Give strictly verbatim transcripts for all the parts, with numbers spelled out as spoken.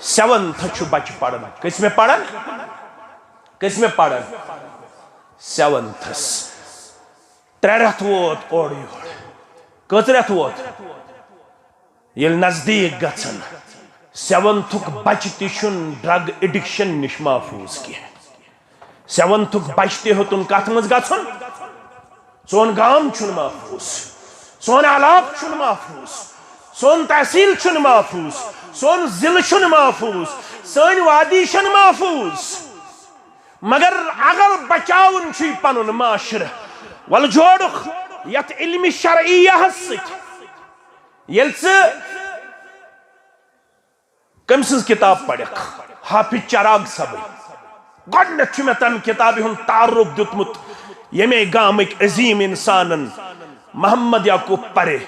Seventh چھُ بچہِ پران۔ کٔژمہِ پران؟ کٔژمہِ پران؟ سیونتھس۔ ترٛےٚ رٮ۪تھ ووت اورٕ یور۔ کٔژ رٮ۪تھ ووت؟ ییٚلہِ نزدیٖک گژھن، سیونتھُک بچہِ تہِ چھُنہٕ ڈرگ ایڈکشن نِش محفوظ کینٛہہ۔ سیونتھُک بچہِ تہِ ہیوٚتُن کتھ منٛز گژھُن؟ سون گام چھُنہٕ محفوظ، سون علاقہٕ چھُنہٕ محفوظ، سون تحصیل چھُنہٕ محفوظ، سون ضلعہٕ چھُنہٕ محفوظ، سٲنۍ وادی چھَنہٕ محفوظ۔ مگر اگر بچاوُن چھُے پنُن معاشرٕ، وَلہٕ جوڑُکھ یتھ علمِ شرعیہس سۭتۍ۔ ییٚلہِ ژٕ کٔمۍ سٕنٛز کتاب پرکھ؟ حافظ چراغ صٲبٕنۍ۔ گۄڈٕنیتھ چھُ مےٚ تمہِ کتابہِ ہُنٛد تعارُف دیُتمُت، ییٚمے گامٕکۍ عظیٖم انسانن محمد یعقوب پرے۔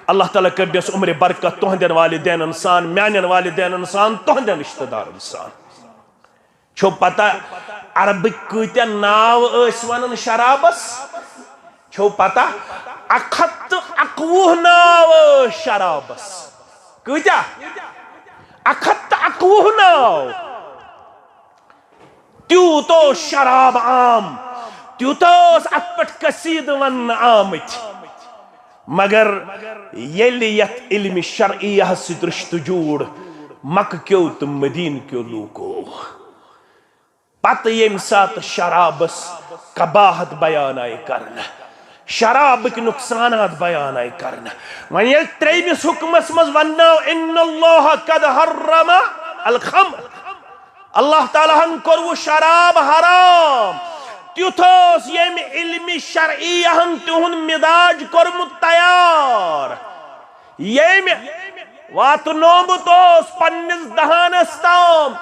اللہ تعالیٰ کٔرنَس عمرِ برکت، تُہنٛدٮ۪ن والدینن سان، میانٮ۪ن والدینن سان، تُہنٛدٮ۪ن رشتہٕ دارن سان۔ چھو پتہ عربٕکۍ کۭتیاہ ناو ٲسۍ ونان شرابس؟ چھو پتہ؟ اکھ ہتھ تہٕ اکوُہ ناو ٲسۍ شرابس۔ کۭتیاہ؟ اکھ ہتھ تہٕ اکوُہ ناو۔ تیوٗت اوس شراب عام، تیوٗتاہ اوس اتھ پٮ۪ٹھ قصیدٕ وننہٕ آمٕتۍ۔ مگر ییٚلہِ یتھ علمِ شرعیہس سۭتۍ رشتہٕ جوٗڑ مکہٕ کیو تہٕ مدیٖنہٕ کیو لوٗکو، پتہٕ ییٚمہِ ساتہٕ شرابس قباحت بیان آیہِ کرنہٕ، شرابٕکۍ نقصانات بیان آیہِ کرنہٕ، وۄنۍ ییٚلہِ ترٛیٚیمِس حُکمس منٛز ونناو، "ان اللہ قد حرم الخمر"، اللہ تعالیٰ ہن کوٚروٕ شراب حرام، تیُتھ اوس ییٚمہِ علمِ شرعیہن تِہُنٛد مزاج کوٚرمُت تیار۔ ییٚمۍ واتنومُت اوس پننِس دہانس تام،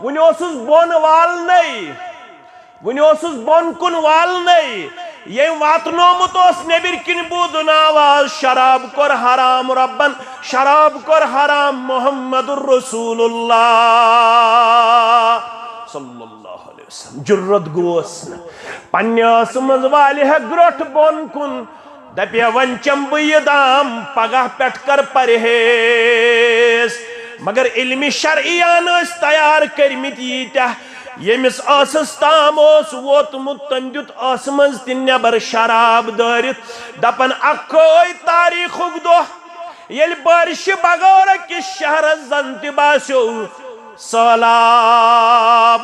وُنہِ اوسُس بۄن والنَے، وُنہِ اوسُس بۄن کُن والنَے۔ ییٚمۍ واتنومُت اوس نیٚبٕرۍ کِنۍ بوٗزُن آواز، "شراب کوٚر حرام رۄبن، شراب کوٚر حرام محمد رسول اللہ صلی اللہ علیہ وسلم۔" جُرت گوس نہٕ پننہِ ٲسہٕ منٛز والہِ ہے گرٛوٚٹھ بۄن کُن۔ دپیا، وۄنۍ چمہٕ بہٕ یہِ دام، پگاہ پٮ۪ٹھ کر پرہیز۔ مگر علمِ شرعیان ٲسۍ تیار کٔرمٕتۍ ییٖتیٛاہ، ییٚمِس ٲسس تام اوس ووتمُت، تٔمۍ دیُت ٲسہٕ منٛز تہِ نٮ۪بر شراب دٲرِتھ، دپان، اکھوے تاریخُک دۄہ، ییٚلہِ بارشہِ بغٲر أکِس شہرس زن تہِ باسیو سہلاب۔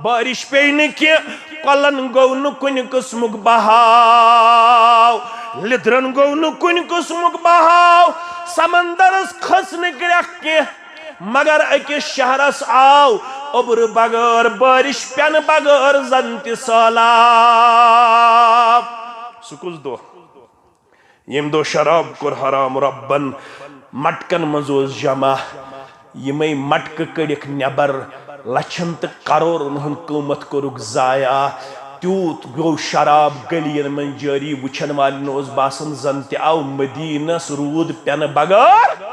بارش پیٚیہِ نہٕ کینٛہہ، کۄلن گوٚو نہٕ کُنہِ قٕسمُک بہاو، لیٚدرن گوٚو نہٕ کُنہِ قٕسمُک بہاو، سمندرس کھٔژ نہٕ کرٛٮ۪کھ کینٛہہ، مگر أکِس شہرس آو اوٚبرٕ بغٲر، بارش پٮ۪نہٕ بغٲر زن تہِ سہلاب۔ سُہ کُس دۄہ؟ ییٚمہِ دۄہ شراب کوٚر حرام رۄبن، مٹکن منٛز اوس جمع، یِمے مٹکہٕ کٔڑِکھ نٮ۪بر، لچھن تہٕ کرورن ہُنٛد قۭمتھ کوٚرُکھ ضایع۔ تیوٗت گوٚو شراب گلیَن منٛز جٲری، وٕچھن والٮ۪ن اوس باسان زن تہِ آو مدیٖنس روٗد پٮ۪نہٕ بغٲر۔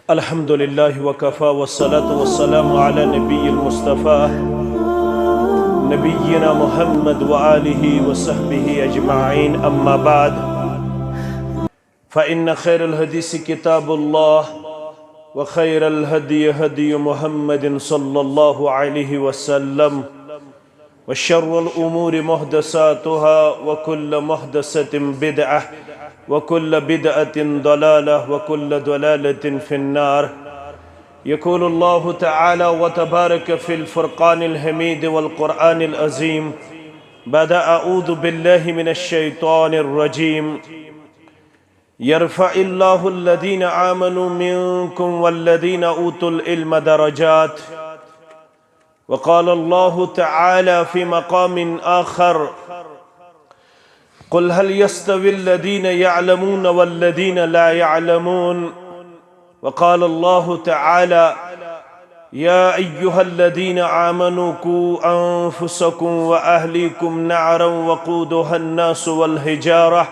الحمد لله وكفى، والصلاة والسلام على النبي المصطفى نبينا محمد وآله وصحبه أجمعين، أما بعد، فإن خير الحديث كتاب الله، وخير الهدي هدي محمد صلى الله عليه وسلم، وشر الأمور محدثاتها، وكل محدثة بدعة، وكل بدعة ضلالة، وكل ضلالة في النار. يقول الله تعالى وتبارك في الفرقان الحميد والقرآن العظيم بعد أعوذ بالله من الشيطان الرجيم: يرفع الله الذين آمنوا منكم والذين أوتوا العلم درجات. وقال الله تعالى في مقام آخر: قل هل يستوي الذين يعلمون والذين لا يعلمون؟ وقال الله تعالى: يا أيها الذين آمنوا قوا أنفسكم وأهليكم نارا وقودها الناس والحجارة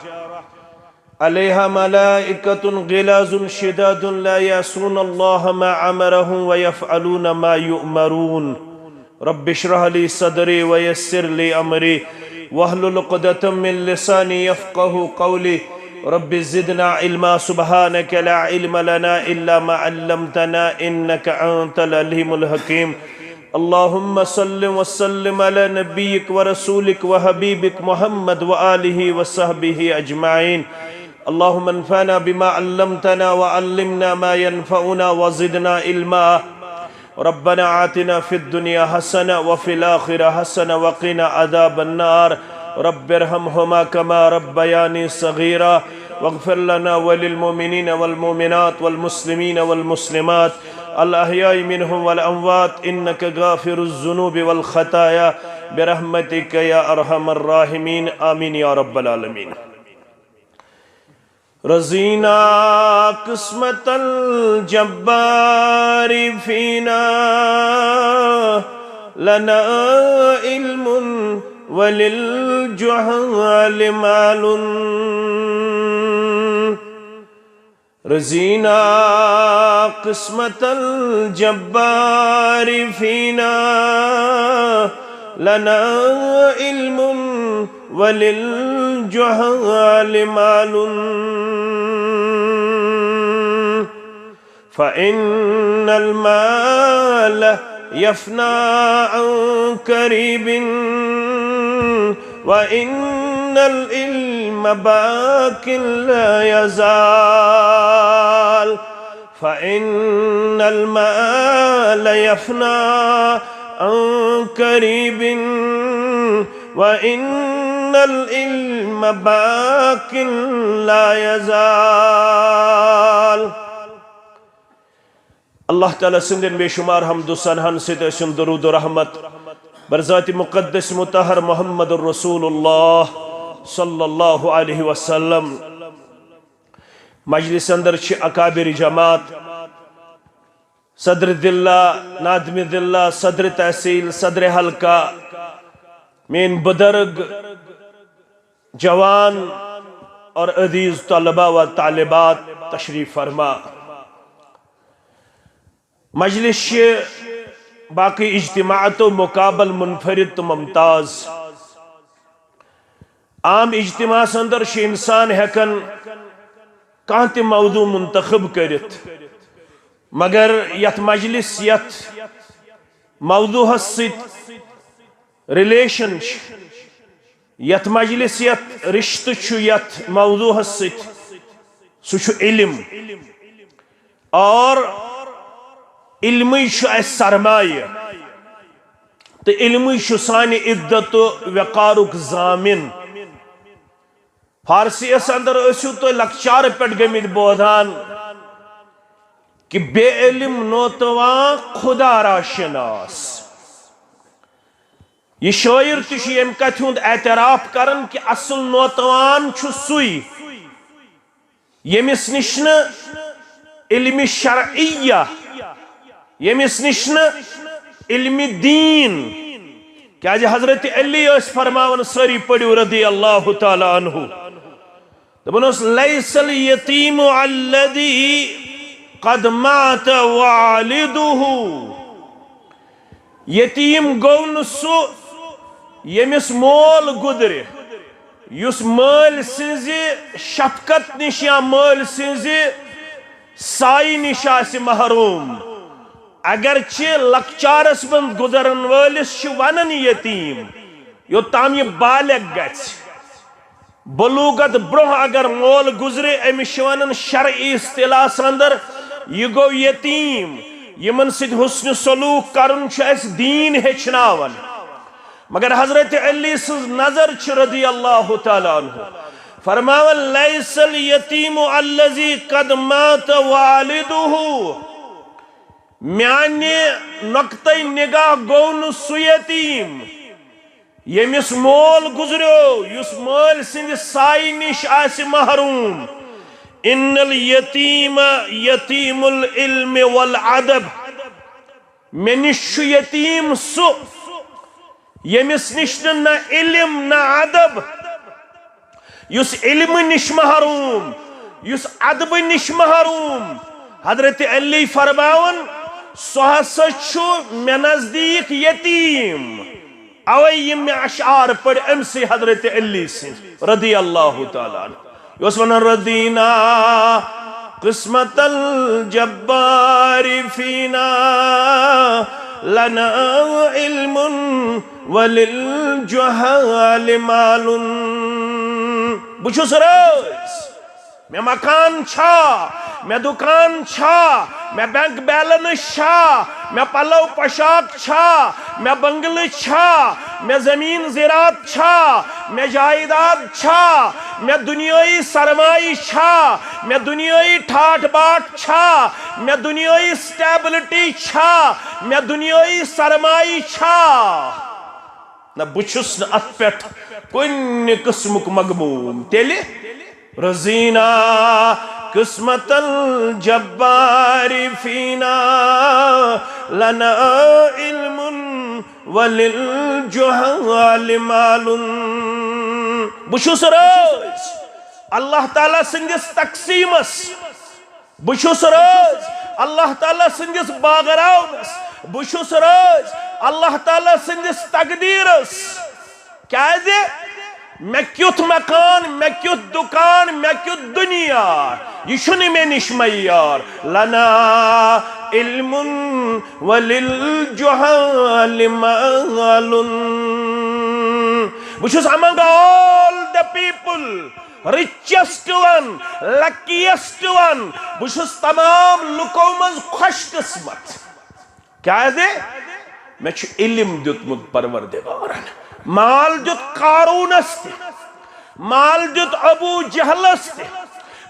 عليها ملائكة غلاظ شداد لا يعصون الله ما أمرهم ويفعلون ما يؤمرون. رب اشرح لي صدري ويسر لي أمري واحلل عقدة من لساني يفقهوا قولي. رب زدنا علما، سبحانك لا علم لنا إلا ما علمتنا إنك أنت العليم الحكيم. اللهم صل وسلم على نبيك ورسولك وحبيبك محمد وآله وصحبه أجمعين. اللهم انفعنا بما علمتنا وعلمنا ما ينفعنا وزدنا علما. ربنا آتنا في الدنيا حسنة وفي الآخرة حسنة وقنا عذاب النار. رب ارحمهما كما ربياني صغيرا. واغفر لنا وللمؤمنين والمؤمنات والمسلمين والمسلمات الأحياء منهم والأموات إنك غافر الذنوب والخطايا برحمتك يا أرحم الراحمين. آمين يا رب العالمين. رضينا قسمة الجبار فينا، لنا علم وللجهال مال. رضينا قسمة الجبار فينا، لنا علم وللجهال مال. فإن المال يفنى عن قريب، وإن العلم باق لا يزال. فإن المال يفنى عن قريب، وإن العلم باق لا يزال. اللہ تعالیٰ سٕنٛدٮ۪ن بے شمار حمد و ثناہن سۭتۍ ٲسِن درود و رحمت بر ذات مقدس مطہر محمد رسول اللہ صلی اللہ علیہ وسلم۔ مجلس اندر چھِ اکابر جماعت، صدر ضلع، نادم ضلع، صدر تحصیل، صدر حلقہ، میٲنۍ بزرگ، جوان اور عزیز طلبہ و طالبات تشریف فرما۔ مجلس چھِ باقی اجتماعاتو مقابل منفرد تہٕ ممتاز۔ عام اجتماعس اندر چھُ انسان ہیکان کانٛہہ تہِ موضوع منتخب کٔرِتھ، مگر یتھ مجلس، یتھ موضوعس سۭتۍ ریلیشن چھِ، یتھ مجلس، یتھ رشتہٕ چھُ یتھ موضوعس سۭتۍ، سُہ چھُ علم۔ اور علمٕے چھُ اسہِ سرمایہ، تہٕ علمٕے چھُ سانہِ عزت و وقارُک ضامن۔ فارسی یس اندر ٲسِو تُہۍ لۄکچارٕ پٮ۪ٹھ گٔمٕتۍ بوزان کہ بے علم نوتواں خدا را شناس۔ یہ شاعر تہِ چھُ ییٚمہِ کتھِ ہُنٛد اعتراف کران کہ اصل نوتوان چھُ سُے، ییٚمِس نِش نہٕ علمِ شرعیہ، ییٚمِس نِش نہٕ علمِ دین۔ کیازِ حضرت علی ٲسۍ فرماوان، سٲری پٔرِو رضی اللہ تعالیٰ عنہ۔ دَپان اوس، "لیس الیتیم الذی قد مات والدہ۔" یتیم گوٚو نہٕ سُہ ییٚمِس مول گُزرِ، یُس مٲلۍ سٕنٛزِ شفقت نِش یا مٲلۍ سٕنٛزِ سایہِ نِش آسہِ محروم۔ اگرچہِ لۄکچارس منٛز گُزرن وٲلِس چھِ ونان یتیم، یوٚت تام یہِ بالغ گژھِ۔ بلوغت برونٛہہ اگر مول گُزرِ، أمِس چھِ ونان شرعی اصطلاحس اندر، یہِ گوٚو یتیم۔ یِمن سۭتۍ حسن سلوک کرُن چھُ اسہِ دین ہیٚچھناوان۔ مگر حضرت علی سٕنٛز نظر چھِ رضی اللہ تعالیٰ عنہ فرماوان، "لیس الیتیم الذی قد مات والدہ۔" میانہِ نقطہ نگاہ گوٚو نہٕ سُہ یتیم ییٚمِس مول گُزریو، یُس مٲلۍ سٕنٛدِ سایہِ نِش آسہِ محروم۔ ان الیتیم یتیم العلم والادب۔ مےٚ نِش چھُ یتیم سُہ ییٚمِس نِش نہٕ نہ علم نہ ادب، یُس علمہٕ نِش محروم، یُس ادبہٕ نِش محروم۔ حضرت علی فرماوان، سُہ ہسا چھُ مےٚ نزدیٖک یتیم۔ اوے یِم مےٚ اشعار پٔرۍ أمۍ سٕے حضرت علی سٕنٛدۍ رضی اللہ تعالیٰ عنہ۔ یہِ اوس ونان، "رضینا قسمت الجبار فینا، لنا علم وللجہال مال۔" بہٕ چھُس رٲضۍ۔ مےٚ مکان چھا، مےٚ دُکان چھا، مےٚ بینک بیلنس چھا، مےٚ پلو پوشاک چھا، مےٚ بنگلہٕ چھا، مےٚ زمین زراعت چھا، مےٚ جائیداد چھا، مےٚ دُنیٲیی سرمایہِ چھا، مےٚ دُنیٲیی ٹھاٹھ باٹھ چھا، مےٚ دُنیٲیی سٹیبلٹی چھا، مےٚ دُنیٲیی سرمایہِ چھا؟ نہ، بہٕ چھُس نہٕ اتھ پٮ۪ٹھ کُنہِ قٕسمُک مغموم۔ تیٚلہِ رضینا قسمت الجبار فینا، لنا علم وللجہال مال۔ بہٕ چھُس رٲضۍ اللہ تعالیٰ سٕنٛدِس تقسیٖمس۔ بہٕ چھُس رٲضۍ اللہ تعالیٰ سٕنٛدِس باغراونس۔ بہٕ چھُس رٲضۍ اللہ تعالیٰ سٕنٛدِس تقدیٖرس۔ کیازِ؟ مےٚ کیُتھ مکان، مےٚ کیُتھ دُکان، مےٚ کیُتھ دُنیا، یہِ چھُنہٕ مےٚ نِش معیار۔ لنا علم وللجہال مال۔ بہٕ چھُس among all the people richest one, luckiest one۔ بہٕ چھُس تمام لُکو منٛز خۄش قٕسمت۔ کیازِ؟ مےٚ چھُ علم دیُتمُت پروردگارن۔ مال دیُت قارونس تہِ، مال دیُت ابو جہلس تہِ،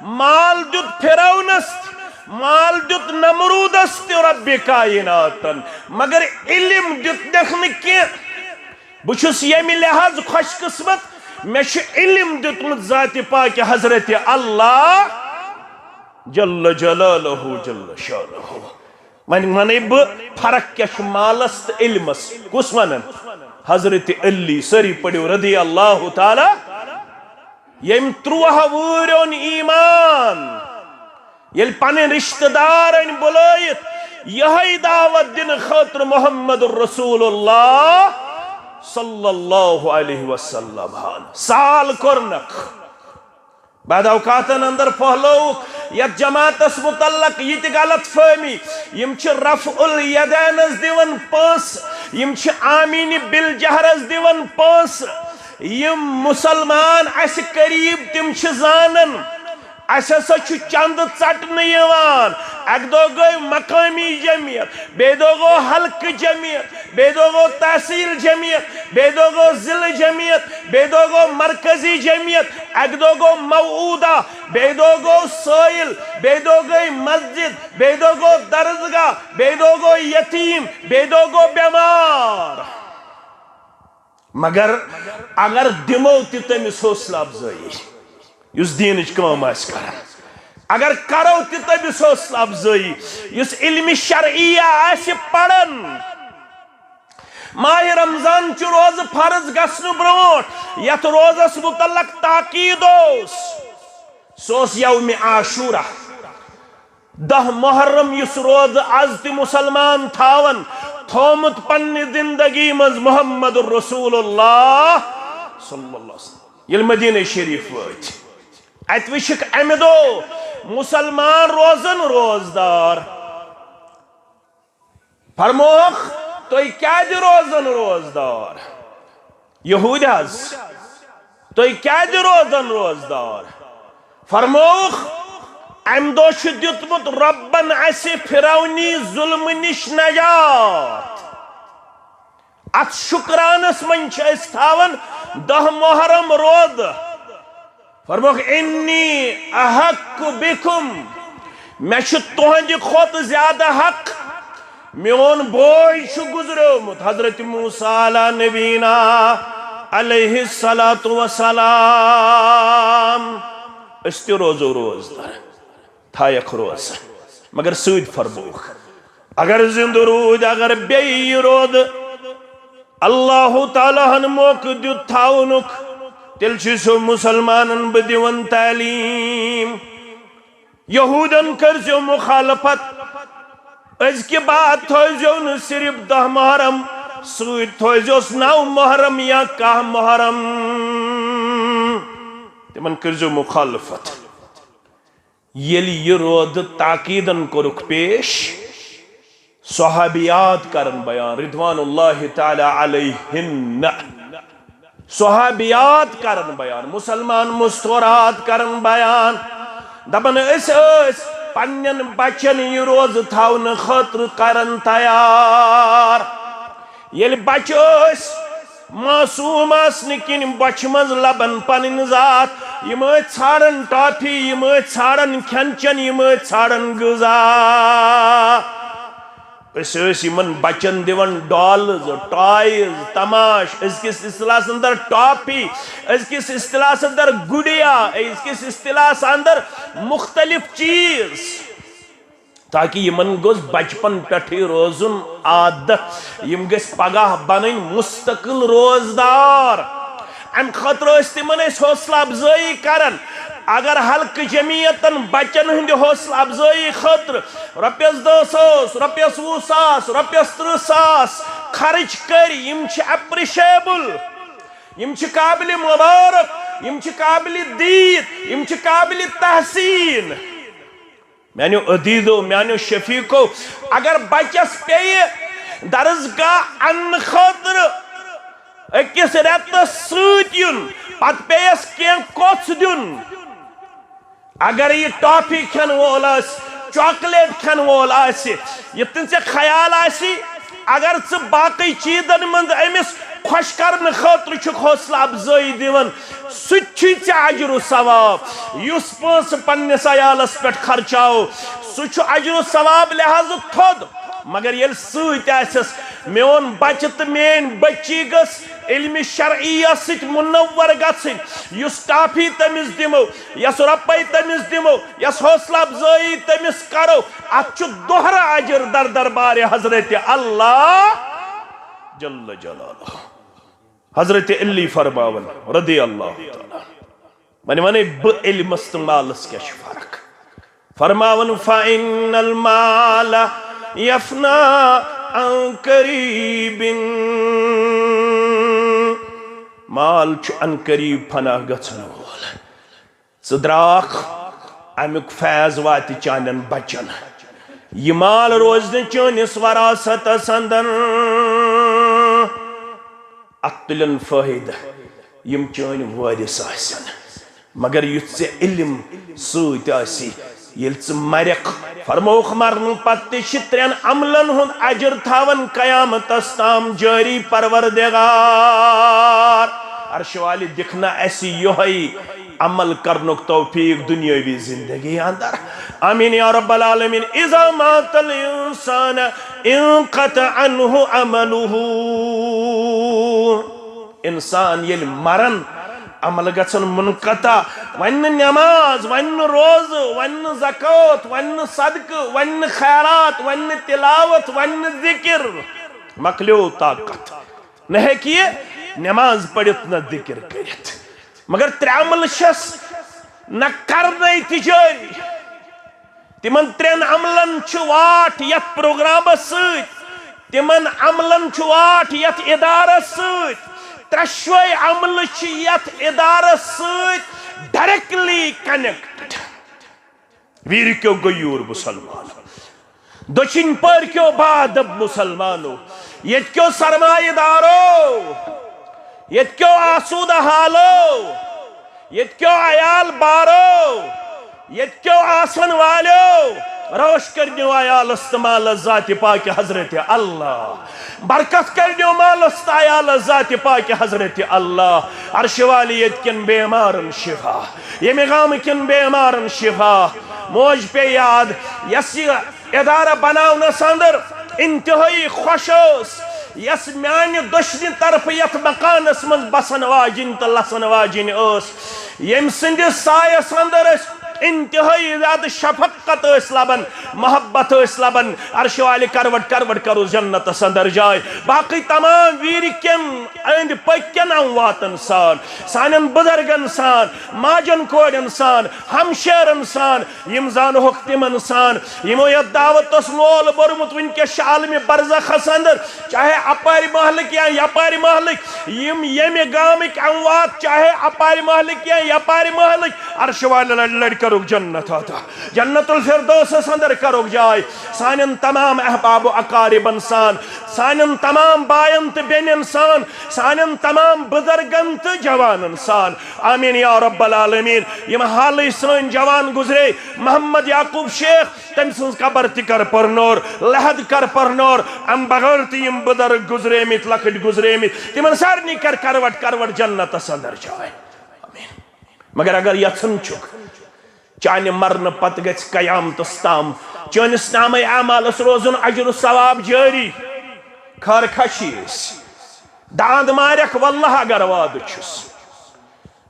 مال دیُت فرعونس تہِ، مال دیُت نمرودس تہِ، رب کائناتن، مگر علم دیُتنکھ نہٕ کینٛہہ۔ بہٕ چھُس ییٚمہِ لحاظ خۄش قٕسمت، مےٚ چھُ علم دیُتمُت ذاتِ پاکہِ حضرت اللہ جل جلالہ جل شانہ۔ وۄنۍ وَنَے بہٕ فرق کیٛاہ چھُ مالَس تہٕ علمَس۔ کُس وَنان؟ حضرت علی۔ سٲری پٔرِو رضی اللہ تعالیٰ۔ ییٚمۍ تُرٛواہ وُہٕرۍ اوٚن ایمان، ییٚلہِ پنٕنۍ رشتہٕ دار أنۍ بُلٲیِتھ یِہوٚے دعوت دِنہٕ خٲطرٕ محمد رسول اللہ صلی اللہ علیہ وسلم ہن، سال کوٚرنکھ۔ بعد اوقاتن اندر پھہلووُکھ یتھ جماعتس متعلق یہِ تہِ غلط فہمی۔ یِم چھِ رفع الیدینس دِوان پونٛسہٕ، یِم چھِ آمین بالجہرس دِوان پونٛسہٕ۔ یِم مسلمان اسہِ قریب، تِم چھِ زانان، اسہِ ہسا چھُ چندٕ ژٹنہٕ یِوان۔ اکہِ دۄہ گٔے مقٲمی جمعیت، بیٚیہِ دۄہ گوٚو حلقہٕ جمعیت، بیٚیہِ دۄہ گوٚو تحصیل جمعیت، بیٚیہِ دۄہ گوٚو ضلعہٕ جمعیت، بیٚیہِ دۄہ گوٚو مرکزی جمعیت، اکہِ دۄہ گوٚو موعودہ، بیٚیہِ دۄہ گوٚو سٲیِل، بیٚیہِ دۄہ گٔے مسجد، بیٚیہِ دۄہ گوٚو درسگاہ، بیٚیہِ دۄہ گوٚو یتیٖم، بیٚیہِ دۄہ گوٚو بٮ۪مار۔ مگر اگر دِمو تہِ تٔمِس حوصلہٕ افزٲیی، یُس دیٖنٕچ کٲم آسہِ کران، اگر کرو تہِ تٔمِس حوصلہٕ افزٲیی، یُس علمِ شرعیہ آسہِ پران، ماہِ رمضان چہِ روزٕ فرض گژھنہٕ برونٛٹھ یتھ روزس متعلق تاکید اوس، سُہ اوس یومِ عاشورہ۔ دَہ محرم یُس روزٕ از تہِ مسلمان تھاون، تھومُت پننہِ زندگی منٛز محمد رسول اللہ صلی اللہ علیہ وسلم۔ ییٚلہِ مدینہ شریف وٲتۍ، اتہِ وٕچھکھ امہِ دۄہ مسلمان روزن روزدار۔ فرمووُکھ، "تُہۍ کیازِ روزن روزدار؟" یہودۍ حظ، "تُہۍ کیازِ روزن روزدار؟" فرمووُکھ، "امہِ دۄہ چھُ دیُتمُت رۄبن اسہِ فرعونی ظلمہٕ نِش نجات۔ اتھ شُکرانس منٛز چھِ أسۍ تھاوان دَہ محرم روزٕ۔" فرمووُکھ، "انی احق بکم، مےٚ چھُ تُہنٛدِ کھۄتہٕ زیادٕ حق۔ میون بوے چھُ گُزریومُت، حضرت موسیٰ علیٰ نبینا علیہ الصلوۃ والسلام۔ أسۍ تہِ روزو روزدار، تھایکھ روزٕ، مگر سۭتۍ فرمووُکھ، اگر زِندٕ روٗدۍ، اگر بیٚیہِ یہِ روزٕ، اللہ تعالیٰ ہن موقعہٕ دیُت تھاونُک، تیٚلہِ چھُ سُہ مسلمانن بہٕ دِوان تعلیٖم۔ یہوٗدن کٔرزیو مخالفت، أزکہِ بعد تھٲوزیو نہٕ صرف دَہ محرم، سۭتۍ تھٲوزیوس نَو محرم یا کاہ محرم۔" تِمن کٔرزیو مخالفت۔ ییٚلہِ یہِ روزٕ تاکیٖدن کوٚرُکھ پیش، صحابیات کرن بیان، رضوان اللہ تعالی علیہن۔ صحابیات کرن بیان، مسلمان مستورات کرن بیان، دپان، أسۍ ٲسۍ پننٮ۪ن بچن یہِ روزٕ تھاونہٕ خٲطرٕ کرن تیار۔ ییٚلہِ بچہٕ ٲسۍ، معصوم آسنہٕ کِنۍ بۄچھِ منٛز لبن پنٕنۍ ذات، یِم ٲسۍ ژھانڈان ٹافی، یِم ٲسۍ ژھانڈان کھٮ۪ن چٮ۪ن، یِم ٲسۍ ژھانڈان غذا۔ أسۍ ٲسۍ یِمن بچن دِوان ڈالز، ٹوائز، تماش، أزکِس اصطلاحس اندر ٹافی، أزکِس اصطلاحس اندر گُڑیا، أزکِس اصطلاحس اندر مختلف چیز، تاکہ یِمن گوٚژھ بچپن پٮ۪ٹھٕے روزُن عادت، یِم گٔژھۍ پگاہ بنٕنۍ مستقل روزدار۔ امہِ خٲطرٕ ٲسۍ تِمن أسۍ حوصلہٕ افزٲیی کران۔ اگر حلقہٕ جمعیتن بچن ہٕنٛدِ حوصلہٕ افزٲیی خٲطرٕ رۄپیس دہ ساس، رۄپیس وُہ ساس، رۄپیس ترٕٛہ ساس خرٕچ کٔرۍ، یِم چھِ اپریشیبل، یِم چھِ قابل مبارک، یِم چھِ قابل دید، یِم چھِ قابل تحسین۔ میانیو عزیزو، میانیو شفیقو، اگر بچس پیٚیہِ درسگاہ اننہٕ خٲطرٕ أکِس رٮ۪تس سۭتۍ یُن، پتہٕ پیٚیس کینٛہہ کوٚژھ دیُن، اگر یہِ ٹافی کھٮ۪ن وول آسہِ، چاکلیٹ کھٮ۪ن وول آسہِ، یِتھ کٔنۍ ژےٚ خیال آسہِ، اگر ژٕ باقٕے چیٖزن منٛز أمِس خۄش کرنہٕ خٲطرٕ چھُکھ حوصلہٕ افزٲیی دِوان، سُہ تہِ چھُے ژےٚ اجر و ثواب۔ یُس پونٛسہٕ پننِس عیالس پٮ۪ٹھ خرچاو، سُہ چھُ اجر و ثواب لحاظہٕ تھوٚد، مگر ییٚلہِ سۭتۍ آسٮ۪س، میون بچہٕ تہٕ میٲنۍ بچی گٔژھ علمِ شرعیہ سۭتۍ منور گژھٕنۍ۔ یُس ٹافی تٔمِس دِمو، یۄس رۄپے تٔمِس دِمو، یۄس حوصلہٕ افزٲیی تٔمِس کرو، اتھ چھُ دۄہرٕ اجر در دربارِ حضرت اللہ جل جلالہ۔ حضرت علی فرماوان رضی اللہ تعالیٰ عنہ، وۄنۍ ونے بہٕ علمس تہٕ مالس کیٛاہ چھِ فرق۔ فرماوان، فَإِنَّ الْمَالَ يَفْنَى عَنْ قَرِيبٍ۔ مال چھُ عن قریب فنا گژھن وول۔ ژٕ درٛاکھ، امیُک فیض واتہِ چانٮ۪ن بچن۔ یہِ مال روزِ نہٕ چٲنِس وراثتس اندر۔ اتھ تُلن فٲیدٕ یِم چٲنۍ وٲرث آسن۔ مگر یُتھ ژےٚ علم سۭتۍ آسی، ییٚلہِ ژٕ مرکھ، فرمووُکھ، مرنہٕ پتہٕ تہِ چھِ ترٛٮ۪ن عملن ہُنٛد اجر تھاوان قیامتس تام جٲری پروردگار۔ عرشہِ والہِ دِکھ نہ اسہِ یِہوٚے عمل کرنُک توفیق دُنیٲوی زندگی اندر۔ آمین یا رب العالمین۔ اذا مات الانسان انقطع عنہ عمله۔ انسان ییٚلہِ مرن، عمل گژھن منقطع۔ وۄنۍ نہٕ نماز، وۄنۍ نہٕ روزٕ، وۄنۍ نہٕ زکوٰۃ، وۄنۍ نہٕ صدقہٕ، وۄنۍ نہٕ خیرات، وۄنۍ نہٕ تلاوت، وۄنۍ نہٕ ذکر۔ مۄکلیو طاقت۔ نہ ہیٚکہِ یہِ نماز پٔرِتھ نہ ذکر کٔرِتھ۔ مگر ترٛےٚ عمل چھس نہ کرنے تہِ جٲری۔ تِمن ترٛٮ۪ن عملن چھُ واٹھ یتھ پروگرامس سۭتۍ، تِمن عملن چھُ واٹھ یتھ ادارس سۭتۍ۔ ترٛٮ۪شوے عملہٕ چھِ یتھ ادارس سۭتۍ ڈائریکٹلی کنیکٹڈ۔ ویرکیو غیور مسلمانو، دٔچھِنۍ پٔرکیو باادب مسلمانو، ییٚتہِ کیو سرمایہ دارو، ییٚتہِ کیو آسودہ حالو، ییٚتہِ کیو عیال بارو، ییٚتہِ کیو آسن والیو، روش کٔرنیو عیالس تہٕ مالس ذاتِ پاکِ حضرت اللہ۔ برکت کٔرنیو مالس تہٕ عیالس ذاتِ پاکِ حضرت اللہ۔ عرشہِ والہِ ییٚتہِ کٮ۪ن بیمارن شفا، ییٚمہِ گامہٕ کٮ۪ن بیمارن شفا۔ موج پے یاد، یۄس یہِ ادارہ بناونس اندر انتہائی خوش ٲس، یۄس میانہِ دٔچھنہِ طرفہٕ یتھ مکانس منٛز بسن واجِنۍ تہٕ لسن واجِنۍ ٲس، ییٚمہِ سٕنٛدِس سایس اندر أسۍ انتہٲئی زیادٕ شفقت ٲسۍ لبان، محبت ٲسۍ لبان۔ عرشہِ والہِ کروٹ کروٹ کرو جنتس اندر جاے۔ باقٕے تمام ویٖرۍ کٮ۪ن أنٛدۍ پٔکۍ کٮ۪ن امواتن سان، سانٮ۪ن بُزرگن سان، ماجن کورٮ۪ن سان، ہمشیرن سان، یِم زانہوکھ تِمن سان، یِمو یتھ دعوتس لول بوٚرمُت، وٕنکیٚس چھِ عالمِ برزخس اندر، چاہے اپارِ محلٕکۍ یا یپارِ محلٕکۍ، یِم ییٚمہِ گامٕکۍ اموات، چاہے اپارِ محلٕکۍ یا یپارِ محلٕکۍ، عرشہِ والہِ لڑِ لڑِ کرُکھ جنت عطا، جنت الفردوسس اندر کرُکھ جاے۔ سانٮ۪ن تمام احباب و اقاربن سان، سانٮ۪ن تمام باین تہٕ بیٚنٮ۪ن سان، سانٮ۪ن تمام بُزرگن تہٕ جوانن سان۔ آمین یا رب العالمین۔ یِم حالٕے سٲنۍ جوان گُزرے، محمد یعقوب شیخ، تٔمۍ سٕنٛز قبر تہِ کر پرنور، لحد کر پرنور۔ امہِ بغٲر تہِ یِم بُزرگ گُزریمٕتۍ، لۄکٕٹۍ گُزریمٕتۍ، تِمن سارنٕے کر کروٹ کروٹ جنتس اندر جاے۔ آمین۔ مگر اگر یژھان چھُکھ چانہِ مرنہٕ پتہٕ گژھِ قیامتس تام چٲنِس نامے اعمالس روزُن اجر و ثواب جٲری، خٲر خشی ٲسۍ۔ داند مارکھ، واللہ اگر وعدٕ چھُس۔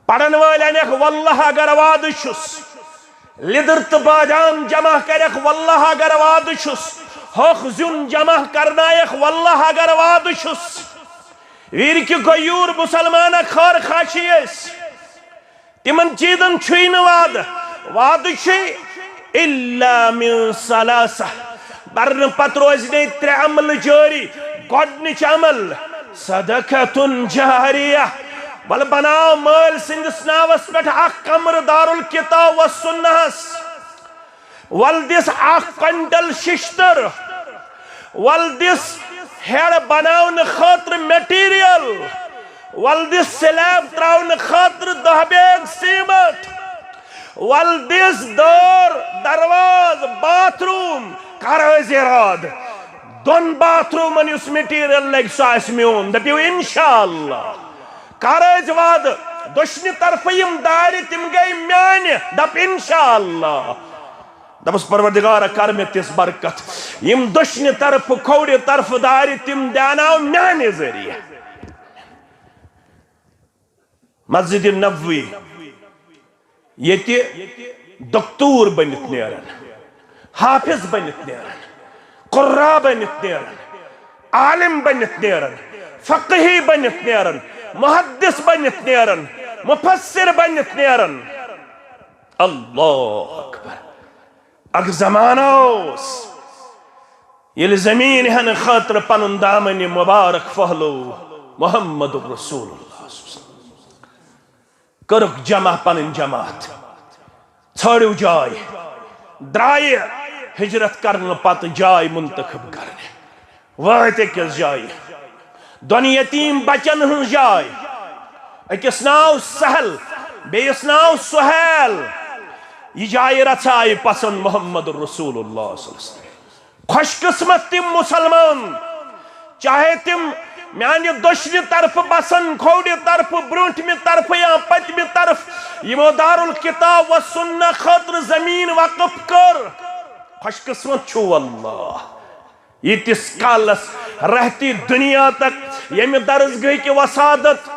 پرن وٲلۍ انکھ، واللہ اگر وعدٕ چھُس۔ لیدٕر تہٕ بادام جمع کرکھ، واللہ اگر وعدٕ چھُس۔ ہوٚکھ زیُن جمع کرنایکھ، واللہ اگر وعدٕ چھُس۔ ویٖرۍ کہِ غیوٗر مُسلمانہ، خٲر خاشی ٲسۍ۔ تِمن چیٖزن چھُے نہٕ وعدٕ۔ وعدٕ چھُے الا من ثلاثہ۔ مرنہٕ پتہٕ روزِ نے ترٛےٚ عملہٕ جٲری۔ گۄڈٕنِچ عمل، صدقۃ جاریہ۔ وَلہٕ بناو مٲلۍ سٕنٛدِس ناوس پٮ۪ٹھ اکھ کمرٕ دارالکتاب و سنہس۔ وَلہٕ دِس اکھ کوینٹل ششتٕر۔ وَلہٕ دِس ہیڈ بناونہٕ خٲطرٕ مٹیریل۔ وَلہٕ دِس سلیب تراونہٕ خٲطرٕ دَہ بیگ سیمٹ۔ وَلہٕ دِس دٲر، دروازٕ، باتھ روم۔ کر ٲسۍ ارادٕ، دۄن باتھ رومن یُس مٹیریل لگہِ، سُہ آسہِ میون۔ دٔپِو انشاءاللہ۔ کر ٲسۍ وعدٕ، دٔچھنہِ طرفہٕ یِم دارِ، تِم گٔے میانہِ۔ دپ انشاءاللہ۔ دپس، پروردگارا، کر مےٚ تِژھ برکت، یِم دٔچھنہِ طرفہٕ، کھوورِ طرفہٕ دارِ، تِم دیاناو میانہِ ذٔریعہٕ۔ مسجد نبوی، ییٚتہِ دکتور بٔنِتھ نیرن، حافظ بٔنِتھ نیرن، قرا بٔنِتھ نیرن، عالم بٔنِتھ نیرن، فقیہ بٔنِتھ نیرن، محدث بٔنِتھ نیرن، مفسر بٔنِتھ نیرن۔ اللہ اکبر۔ اکھ زمانہ اوس، ییٚلہِ زمین ہٮ۪نہٕ خٲطرٕ پنُن دامنہِ مبارک پھٔہلوو محمد رسول اللہ صلی اللہ علیہ وسلم۔ کٔرٕکھ جمع پنٕنۍ جماعت، ژھٲنٛڈِو جاے، درٛایہِ ہجرت کرنہٕ پتہٕ جاے منتخب کرنہِ۔ وٲتۍ أکِس جایہِ، دۄن یتیٖم بچن ہٕنٛز جاے۔ أکِس ناو سہل، بیٚیِس ناو سہیل۔ یہِ جایہِ رژھایہِ پسند محمد رسول اللہ صلی اللہ علیہ وسلم۔ خوش قسمت تِم مسلمان، چاہے تِم میانہِ دٔچھنہِ طرفہٕ بسن، کھوورِ طرفہٕ، برونٹھمہِ طرفہٕ یا پٔتمہِ طرفہٕ، یِمو دارالکتاب و سنہ خٲطرٕ زمین وقف کٔر۔ خوش قسمت چھُو اللہ۔ ییٖتِس کالس رہتی دنیا تک ییٚمہِ درسگاہٕکۍ وسادت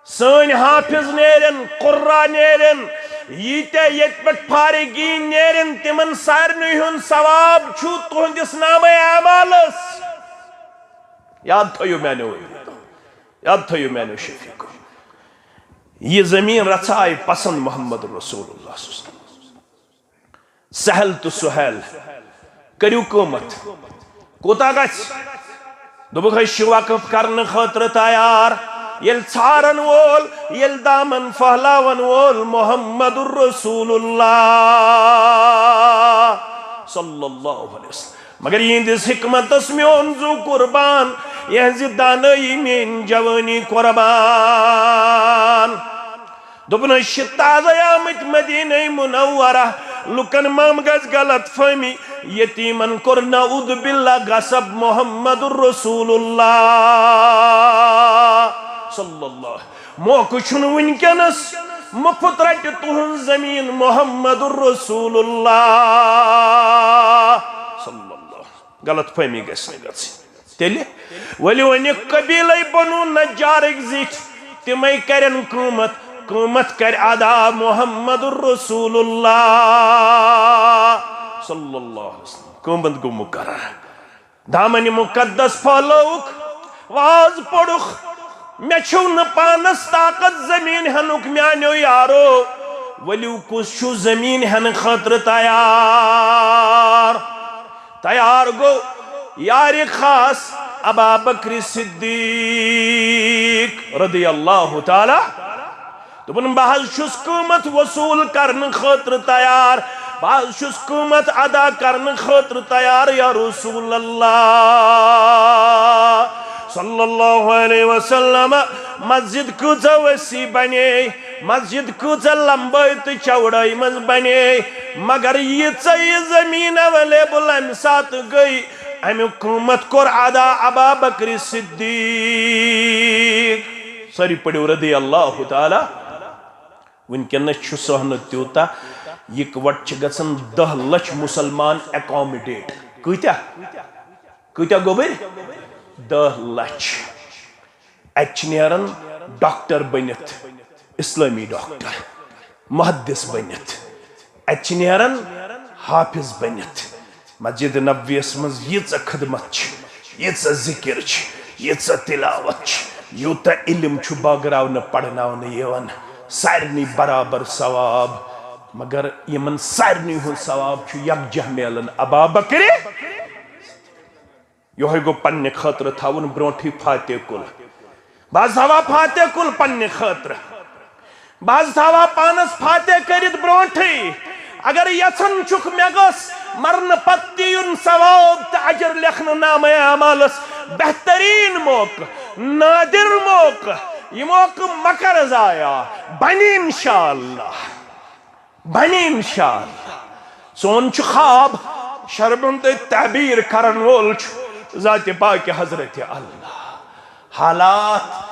سٲنۍ حافظ نیرن، قرا نیرن، ییٖتیٛاہ ییٚتہِ پٮ۪ٹھ فارغین نیرن، تِمن سارنٕے ہُنٛد ثواب چھُ تُہنٛدِس نامے اعمالس۔ یاد تھٲیِو میانیو عزیزو، یاد تھٲیِو میانیو شفیقو۔ یہِ زمین رژھا آیہِ پسند محمد رسول اللہ صلی اللہ علیہ وسلم۔ سہل تہٕ سہیل، کٔرِو قۭمتھ۔ کوٗتاہ گژھِ؟ دوٚپُکھ، أسۍ چھِ وقف کرنہٕ خٲطرٕ تیار۔ ییٚلہِ ژھارن وول، ییٚلہِ دامن پھٔہلاون وول محمد رسول اللہ صلی اللہ علیہ وسلم۔ مگر یِہنٛدِس حکمتس میون زُو قربان، یِہنٛزِ دانٲیی میٲنۍ جوٲنی قربان۔ دوٚپُن، أسۍ چھِ تازَے آمٕتۍ مدینہ منورہ۔ لُکن ما گژھِ غلط فہمی، یتیمن کوٚر نعوذ باللہ غصب محمد رسول اللہ صلی اللہ۔ موقعہٕ چھُنہٕ وٕنکیٚنس، مُفت رٹہِ تُہنٛز زمین محمد رسول اللہ صلی اللہ۔ غلط فہمی گژھِ نہٕ گژھٕنۍ۔ تیٚلہِ ؤلِو وۄنۍ قبیلے بنو نجارٕکۍ زِٹھۍ، تِمے کرن قۭمتھ۔ قۭمت کرِ ادا محمد رسول اللہ صلی اللہ علیہ وسلم۔ قۭمت گوٚو مقرر۔ دامن مقدس پھٲلٲوُکھ، واز پوٚرُکھ، مےٚ چھُو نہٕ پانس طاقت زمین ہٮ۪نُک میانیو یارو۔ ؤلِو کُس چھُ زمین ہٮ۪نہٕ خٲطرٕ تیار؟ تیار گوٚو یارِ خاص ابا بکر صدیق رضی اللہ تعالی۔ دوٚپُن، بہٕ حظ چھُس قۭمت وصوٗل کرنہٕ خٲطرٕ تیار، بہٕ حظ چھُس قۭمت ادا کرنہٕ خٲطرٕ تیار، یا رسول اللہ صلی اللہ علیہ وسلم۔ مسجد کۭژاہ وسیع بنے، مسجد کۭژاہ لمبٲے تہٕ چوڑٲے منٛز بنے، مگر ییٖژاہ یہِ زٔمیٖن اویلیبل امہِ ساتہٕ گٔے، امیُک قۭمت کوٚر ادا ابا بکر صدیق۔ سٲری پٔرِو رضی اللہ تعالیٰ۔ وٕنکیٚنَس چھُ سہنہٕ تیوٗتاہ، یِکوَٹہٕ چھِ گژھان دَہ لَچھ مُسلمان accommodate۔ کۭتیٛاہ؟ کۭتیٛاہ گوٚبٕرۍ؟ دَہ لَچھ۔ اَتہِ چھِ نیران ڈاکٹر بٔنِتھ، اِسلٲمی ڈاکٹر، محدث بٔنِتھ۔ اَتہِ چھِ نیران حافظ بٔنِتھ۔ مسجد نبویَس منٛز ییٖژاہ خدمت چھِ، ییٖژاہ ذِکِر چھِ، ییٖژاہ تِلاوت چھِ، یوٗتاہ علم چھُ بٲگراونہٕ، پرناونہٕ یِوان، سارنٕے برابر ثواب۔ مگر یِمن سارنٕے ہُنٛد ثواب چھُ یکجاہ میلان ابا بکرِ۔ یِہوٚے گوٚو پننہِ خٲطرٕ تھاوُن برونٛٹھٕے فاتح کُل۔ بہٕ حظ تھاوہا فاتح کُل پننہِ خٲطرٕ۔ بہٕ حظ تھاوہا پانس فاتح کٔرِتھ برونٛٹھٕے۔ اگر یژھان چھُکھ مےٚ گوٚژھ مرنہٕ پتہٕ تہِ یُن ثواب تہٕ اجر لیکھنہٕ نامہ اعمالس، بہتریٖن موقعہٕ، نادر موقعہٕ، یہِ موقعہٕ مہ کر ضایع۔ بنہِ انشاءاللہ۔ بنہِ انشاءاللہ۔ سون چھُ خواب، شرمن تہٕ تعبیر کرن وول چھُ ذاتِ پاکِ حضرت اللہ۔ حالات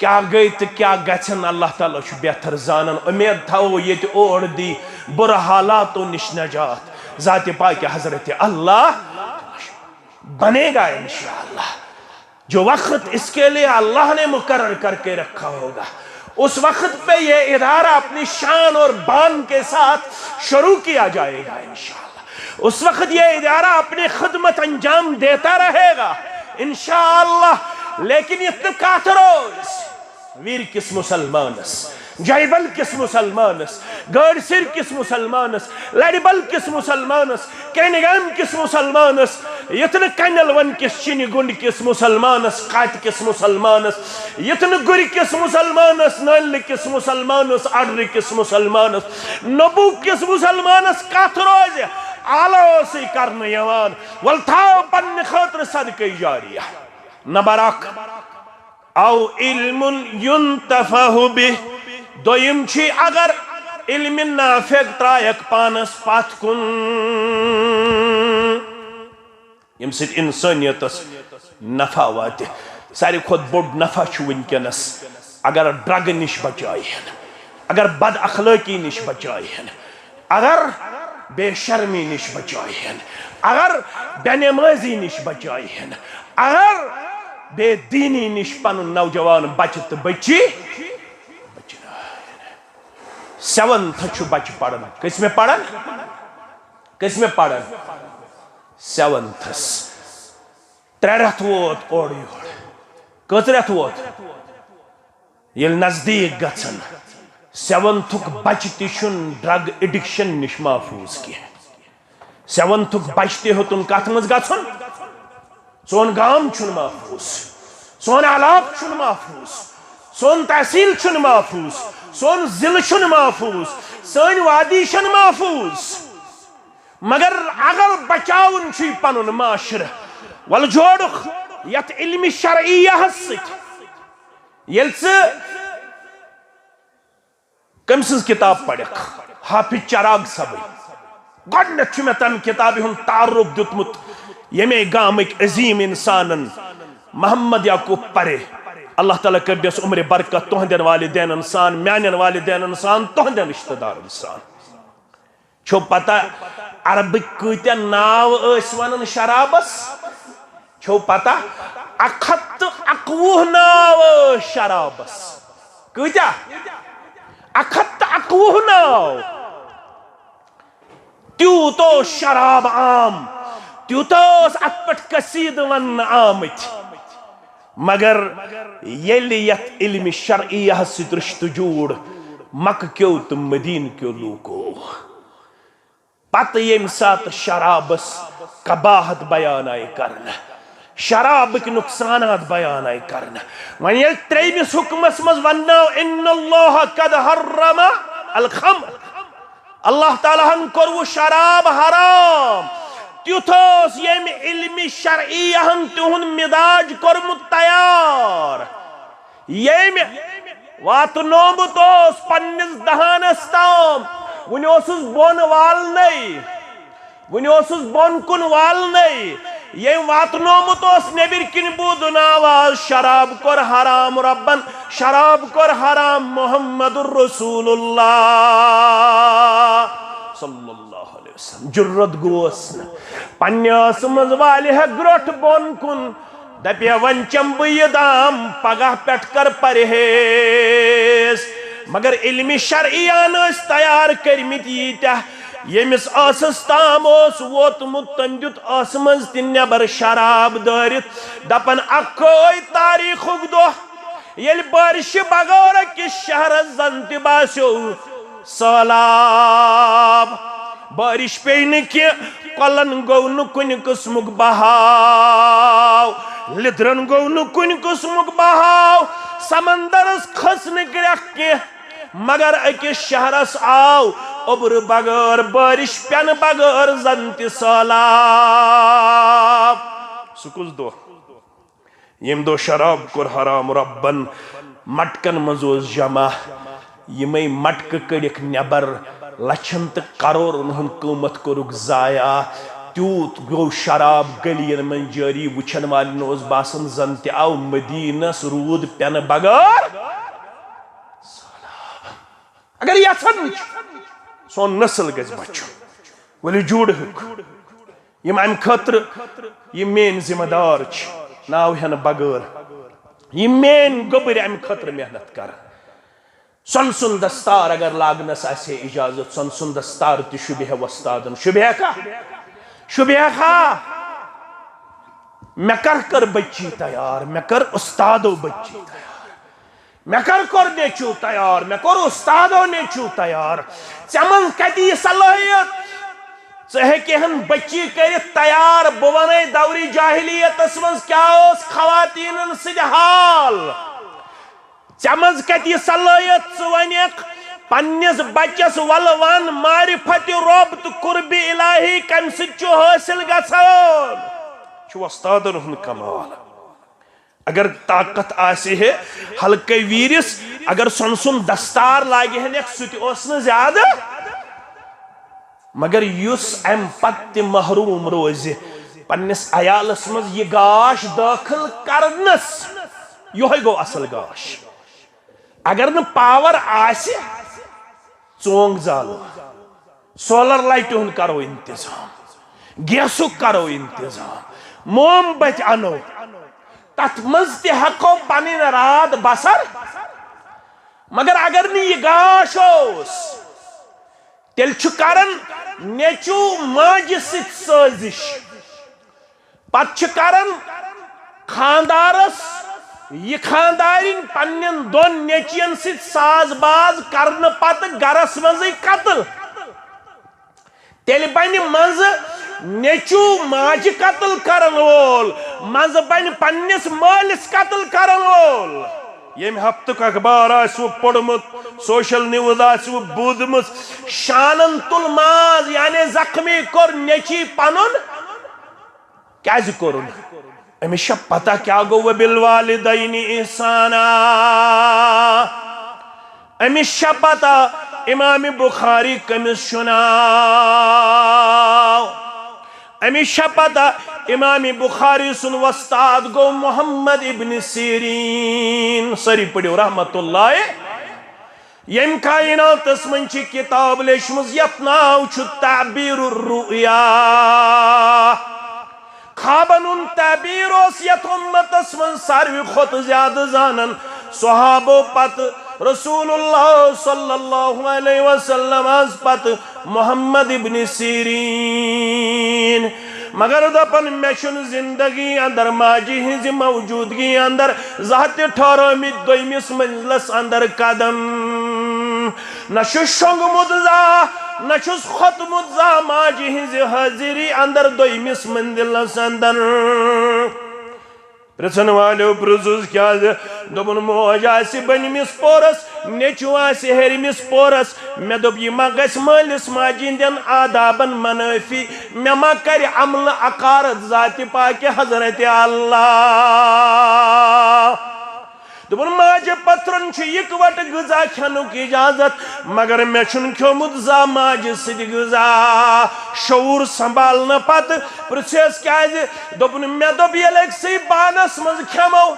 کیٛاہ گٔے تہٕ کیٛاہ گژھن، اللہ تعالیٰ چھُ بہتر زانان۔ اُمید تھاوو ییٚتہِ اور دی بُرٕ حالاتو نِش نجات۔ ذاتِ پاکِ حضرت اللہ بنے گا انشاءاللہ۔ جو وقت اس کے لیے اللہ نے مقرر کر کے رکھا ہوگا، اس وقت پہ یہ ادارہ اپنی شان اور بان کے ساتھ شروع کیا جائے گا انشاءاللہ۔ اس وقت یہ ادارہ اپنی خدمت انجام دیتا رہے گا انشاءاللہ۔ لیکن یِتھ نہٕ کتھ روز ویر کِس مسلمانس، جیبل کِس مسلمانس، گٲڑۍ سِر کِس مسلمانس، لڑِ بل کِس مسلمانس، کینہِ گامہِ کِس مسلمانس، یِتھ نہٕ کنٮ۪ل ون کِس، چِنہِ گُنڈ کِس مسلمانس، کاتہِ کِس مسلمانس، یِتھ نہٕ گُرِ کِس مسلمانس، نٲلہِ کِس مسلمانس، اڈرِ کِس مسلمانس، نبوک کِس مسلمانس کتھ روزِ، آلو اوسُے کرنہٕ یِوان۔ ول تھاو پننہِ خٲطرٕ صدقے جاریہ۔ نمبر اکھ، او علم ينتفع به۔ دوٚیِم چھُ، اگر علم نافع ترٛایَکھ پانَس پَتھ کُن، ییٚمہِ سۭتۍ اِنسٲنیتَس نفع واتہِ۔ ساروی کھۄتہٕ بوٚڑ نفع چھُ وٕنکیٚنَس، اگر ڈرگ نِش بچاے ہن، اگر بد اخلٲقی نِش بچاے ہن، اگر بے شرمی نِش بچاے ہن، اگر بے نمازی نِش بچاے ہن، اگر بے دینی نِش پنُن نوجوان بچہِ تہٕ بچی بچناے۔ سیونتھ چھُ بچہِ پران۔ کٔژمہِ پران؟ کٔژمہِ پران؟ سیونتھس۔ ترٛےٚ رٮ۪تھ ووت اورٕ یور۔ کٔژ رٮ۪تھ ووت؟ ییٚلہِ نزدیٖک گژھن، سیونتھُک بچہِ تہِ چھُنہٕ ڈرگ ایڈکشن نِش محفوظ کینٛہہ۔ سیونتھُک بچہِ تہِ ہیوٚتُن کتھ منٛز گژھُن؟ سون گام چھُنہٕ محفوظ، سون علاقہٕ چھُنہٕ محفوظ، سون تحصیل چھُنہٕ محفوظ، سون ضلعہٕ چھُنہٕ محفوظ، سٲنۍ وادی چھَنہٕ محفوظ۔ مگر اگر بچاوُن چھُے پنُن معاشرٕ، وَلہٕ جوڑُکھ یتھ علمِ شرعیہس سۭتۍ۔ ییٚلہِ ژٕ کٔمۍ سٕنٛز کِتاب پرکھ؟ حافظ چراغ صٲبٕنۍ۔ گۄڈٕنیتھ چھُ مےٚ تمہِ کِتابہِ ہُنٛد تعارُف دیُتمُت، ییٚمے گامٕکۍ عظیٖم انسانن محمد یعقوب پرے، اللہ تعالیٰ کٔرِنَس عمرِ برکت، تُہنٛدٮ۪ن والدینن سان، میانٮ۪ن والدینن سان، تُہنٛدٮ۪ن رشتہٕ دارن سان۔ چھو پتہ عربٕکۍ کۭتیاہ ناو ٲسۍ ونان شرابس؟ چھو پتہ اکھ ہتھ تہٕ اکوُہ ناو ٲسۍ شرابس؟ کۭتیاہ؟ اکھ ہتھ تہٕ اکوُہ ناو۔ تیوٗت اوس شراب عام، تیوٗتاہ اوس اتھ پٮ۪ٹھ قصیدٕ وننہٕ آمٕتۍ۔ مگر ییٚلہِ یتھ علمِ شرعیہس سۭتۍ رشتہٕ جوٗڑ مکہٕ کیو تہٕ مدینہٕ کیو لوٗکو، پتہٕ ییٚمہِ ساتہٕ شرابس قباحت بیان آیہِ کرنہٕ، شرابٕکۍ نقصانات بیان آیہِ کرنہٕ، وۄنۍ ییٚلہِ ترٛیٚیمِس حُکمس منٛز ونناو، "ان اللہ قد حرم الخمر"، اللہ تعالیٰ ہن کوٚروٕ شراب حرام، تیُتھ اوس ییٚمہِ علمِ شرعی ہن تِہُنٛد مزاج کوٚرمُت تیار۔ ییٚمۍ واتنومُت اوس پننِس دہانس تام، وُنہِ اوسُس بۄن والنَے، وُنہِ اوسُس بۄن کُن والنَے۔ ییٚمۍ واتنومُت اوس نیٚبٕرۍ کِنۍ بوٗزُن آواز، "شراب کوٚر حرام رۄبن، شراب کوٚر حرام محمد رسول اللہ صلی اللہ علیہ وسلم۔" جُرت گوس نہٕ، پننہِ ٲسہٕ منٛز والہِ ہے گرٛوٚٹھ بۄن کُن۔ دپیا، "وۄنۍ چمہٕ بہٕ یہِ دام، پگاہ پٮ۪ٹھ کر پرہیز۔" مگر علمِ شرعیان ٲسۍ تیار کٔرمٕتۍ ییٖتیٛاہ، ییٚمِس ٲسس تام اوس ووتمُت، تٔمۍ دیُت ٲسہٕ منٛز تہِ نٮ۪بر شراب دٲرِتھ، دپان، اکھے تاریخُک دۄہ، ییٚلہِ بارشہِ بغٲر أکِس شہرس زن تہِ باسیو سہلاب۔ بارش پیٚیہِ نہٕ کینٛہہ، کۄلن گوٚو نہٕ کُنہِ قٕسمُک بہاو، لیٚدرن گوٚو نہٕ کُنہِ قٕسمُک بہاو، سمندرس کھٔژ نہٕ کرٛکھ کینٛہہ، مگر أکِس شہرس آو اوٚبرٕ بغٲر، بارش پٮ۪نہٕ بغٲر زن تہِ سہلاب۔ سُہ کُس دۄہ؟ ییٚمہِ دۄہ شراب کوٚر حرام رۄبن، مٹکن منٛز اوس جمع، یِمے مٹکہٕ کٔڑِکھ نٮ۪بر، لچھن تہٕ کرورن ہُنٛد قۭمتھ کوٚرُکھ ضایع۔ تیوٗت گوٚو شراب گلین منٛز جٲری، وٕچھن والٮ۪ن اوس باسان زن تہِ آو مدینس روٗد پٮ۪نہٕ بغٲر۔ اگر یژھان چھُ سون نسل گژھِ بچُن، ؤلِو جوڑہوکھ۔ یِم امہِ خٲطرٕ، یِم میٲنۍ ذمہ دار چھِ، ناو ہٮ۪نہٕ بغٲر، یِم میٲنۍ گوٚبٕرۍ امہِ خٲطرٕ محنت کرن۔ سۄنہٕ سُنٛد دستار اگر لاگنس آسہِ ہے اجازت، سۄنہٕ سُنٛد دستار تہِ شوٗبہِ ہے وۄستادن۔ شوٗبہِ ہے کھا؟ شوٗبہِ ہے کھا؟ مےٚ کر کٔر بچی تیار، مےٚ کٔر استادو بچی تیار، مےٚ کر کوٚر نیٚچوٗ تیار، مےٚ کوٚر استادو نیٚچوٗ تیار۔ ژےٚ منٛز کتہِ یہِ صلٲحیت؟ ژٕ ہیٚکہِ ہن بچی کٔرِتھ تیار۔ بہٕ ونے دورِ جاہلیتس منٛز کیٛاہ اوس خواتیٖنن سۭتۍ حال۔ ژےٚ منٛز کتہِ یہِ صلٲحیت؟ ژٕ ونکھ پننِس بچس، ولہٕ ون معرفت رۄب تہٕ قرب الہی کمہِ سۭتۍ چھُ حٲصِل گژھان؟ چھُ وۄستادن ہُنٛد کمال۔ اگر طاقت آسہِ ہے حلقہٕ ویٖرِس، اگر سۄنہٕ سُنٛد دستار لاگہِ ہنکھ، سُہ تہِ اوس نہٕ زیادٕ۔ مگر یُس امہِ پتہٕ تہِ محروم روزِ پننِس عیالس منٛز یہِ گاش دٲخل کرنس، یِہوٚے گوٚو اصل گاش۔ اگر نہٕ پاور آسہِ، ژونگ زالو، سولر لایٹہِ ہُنٛد کرو انتظام، گیسُک کرو انتظام، موم بتہِ انو، تتھ منٛز تہِ ہٮ۪کو پنٕنۍ راتھ بسر۔ مگر اگر نہٕ یہِ گاش اوس، تیٚلہِ چھُ کران نیٚچوٗ ماجہِ سۭتۍ سٲزِش۔ پتہٕ چھِ کران خاندارس یہِ خاندارِنۍ پننٮ۪ن دۄن نیٚچوٮ۪ن سۭتۍ ساز باز کرنہٕ پتہٕ گرس منٛزٕے قتل۔ تیٚلہِ بنہِ منٛزٕ نیٚچوٗ ماجہِ قتل کرن وول، منٛزٕ بنہِ پننِس مٲلِس قتل کرن وول۔ ییٚمہِ ہفتُک اخبار آسِوٕ پوٚرمُت، سوشل نیوز آسِوٕ بوٗزمٕژ، شانن تُل ماز، یعنی زخمی کوٚر نیٚچی پنُن۔ کیازِ کوٚرُن؟ أمِس چھا پتہ کیٛاہ گوٚو؟ "وبالوالدین احسانا"۔ أمِس چھا پتہ امام بخاری کٔمِس چھُ ناو؟ أمِس چھا پتہ امام بخاری سُنٛد وۄستاد گوٚو محمد ابن سیرین؟ سٲری پٔرِو رحمت اللہ۔ ییٚمۍ کائناتس منٛز چھِ کتاب لیچھمٕژ یتھ ناو چھُ تعبیر الرؤیا۔ خوابن ہُنٛد تعبیر اوس یتھ امتس منٛز ساروی کھۄتہٕ زیادٕ زانان۔ صحابو پتہٕ رسول اللہ صلی اللہ علیہ وسلم از پتہٕ محمد ابن سیرین۔ مگر دپان، مےٚ چھُنہٕ زندگی اندر ماجہِ ہٕنٛزِ موجودگی اندر زانٛہہ تہِ ٹھہرٲومٕتۍ دوٚیمِس منزلس اندر قدم۔ نہ چھُس شۄنٛگمُت زانٛہہ، نہ چھُس کھوٚتمُت زانٛہہ ماجہِ ہٕنٛزِ حٲضری اندر دوٚیمِس منزلس اندر۔ پرژھن والٮ۪و پرژھُس، کیازِ؟ دوٚپُن، موج آسہِ بٔنمِس پورس، نیٚچو آسہِ ہیٚرمِس پورس۔ مےٚ دوٚپ، یہِ ما گژھِ مٲلِس ماجہِ ہٕنٛدٮ۪ن آدابن منٲفی؟ مےٚ ما کرِ عملہٕ عقارت ذاتِ پاکہِ حضرت اللہ؟ دوٚپُن، ماجہِ پتھرن چھُ اِکوٹہٕ غذا کھٮ۪نُک اجازت، مگر مےٚ چھُنہٕ کھیوٚمُت زانٛہہ ماجہِ سۭتۍ غذا۔ شعوٗر سنبھالنہٕ پتہٕ پرژھیس، کیازِ؟ دوٚپُن، مےٚ دوٚپ، ییٚلہِ أکسٕے بانس منٛز کھٮ۪مو،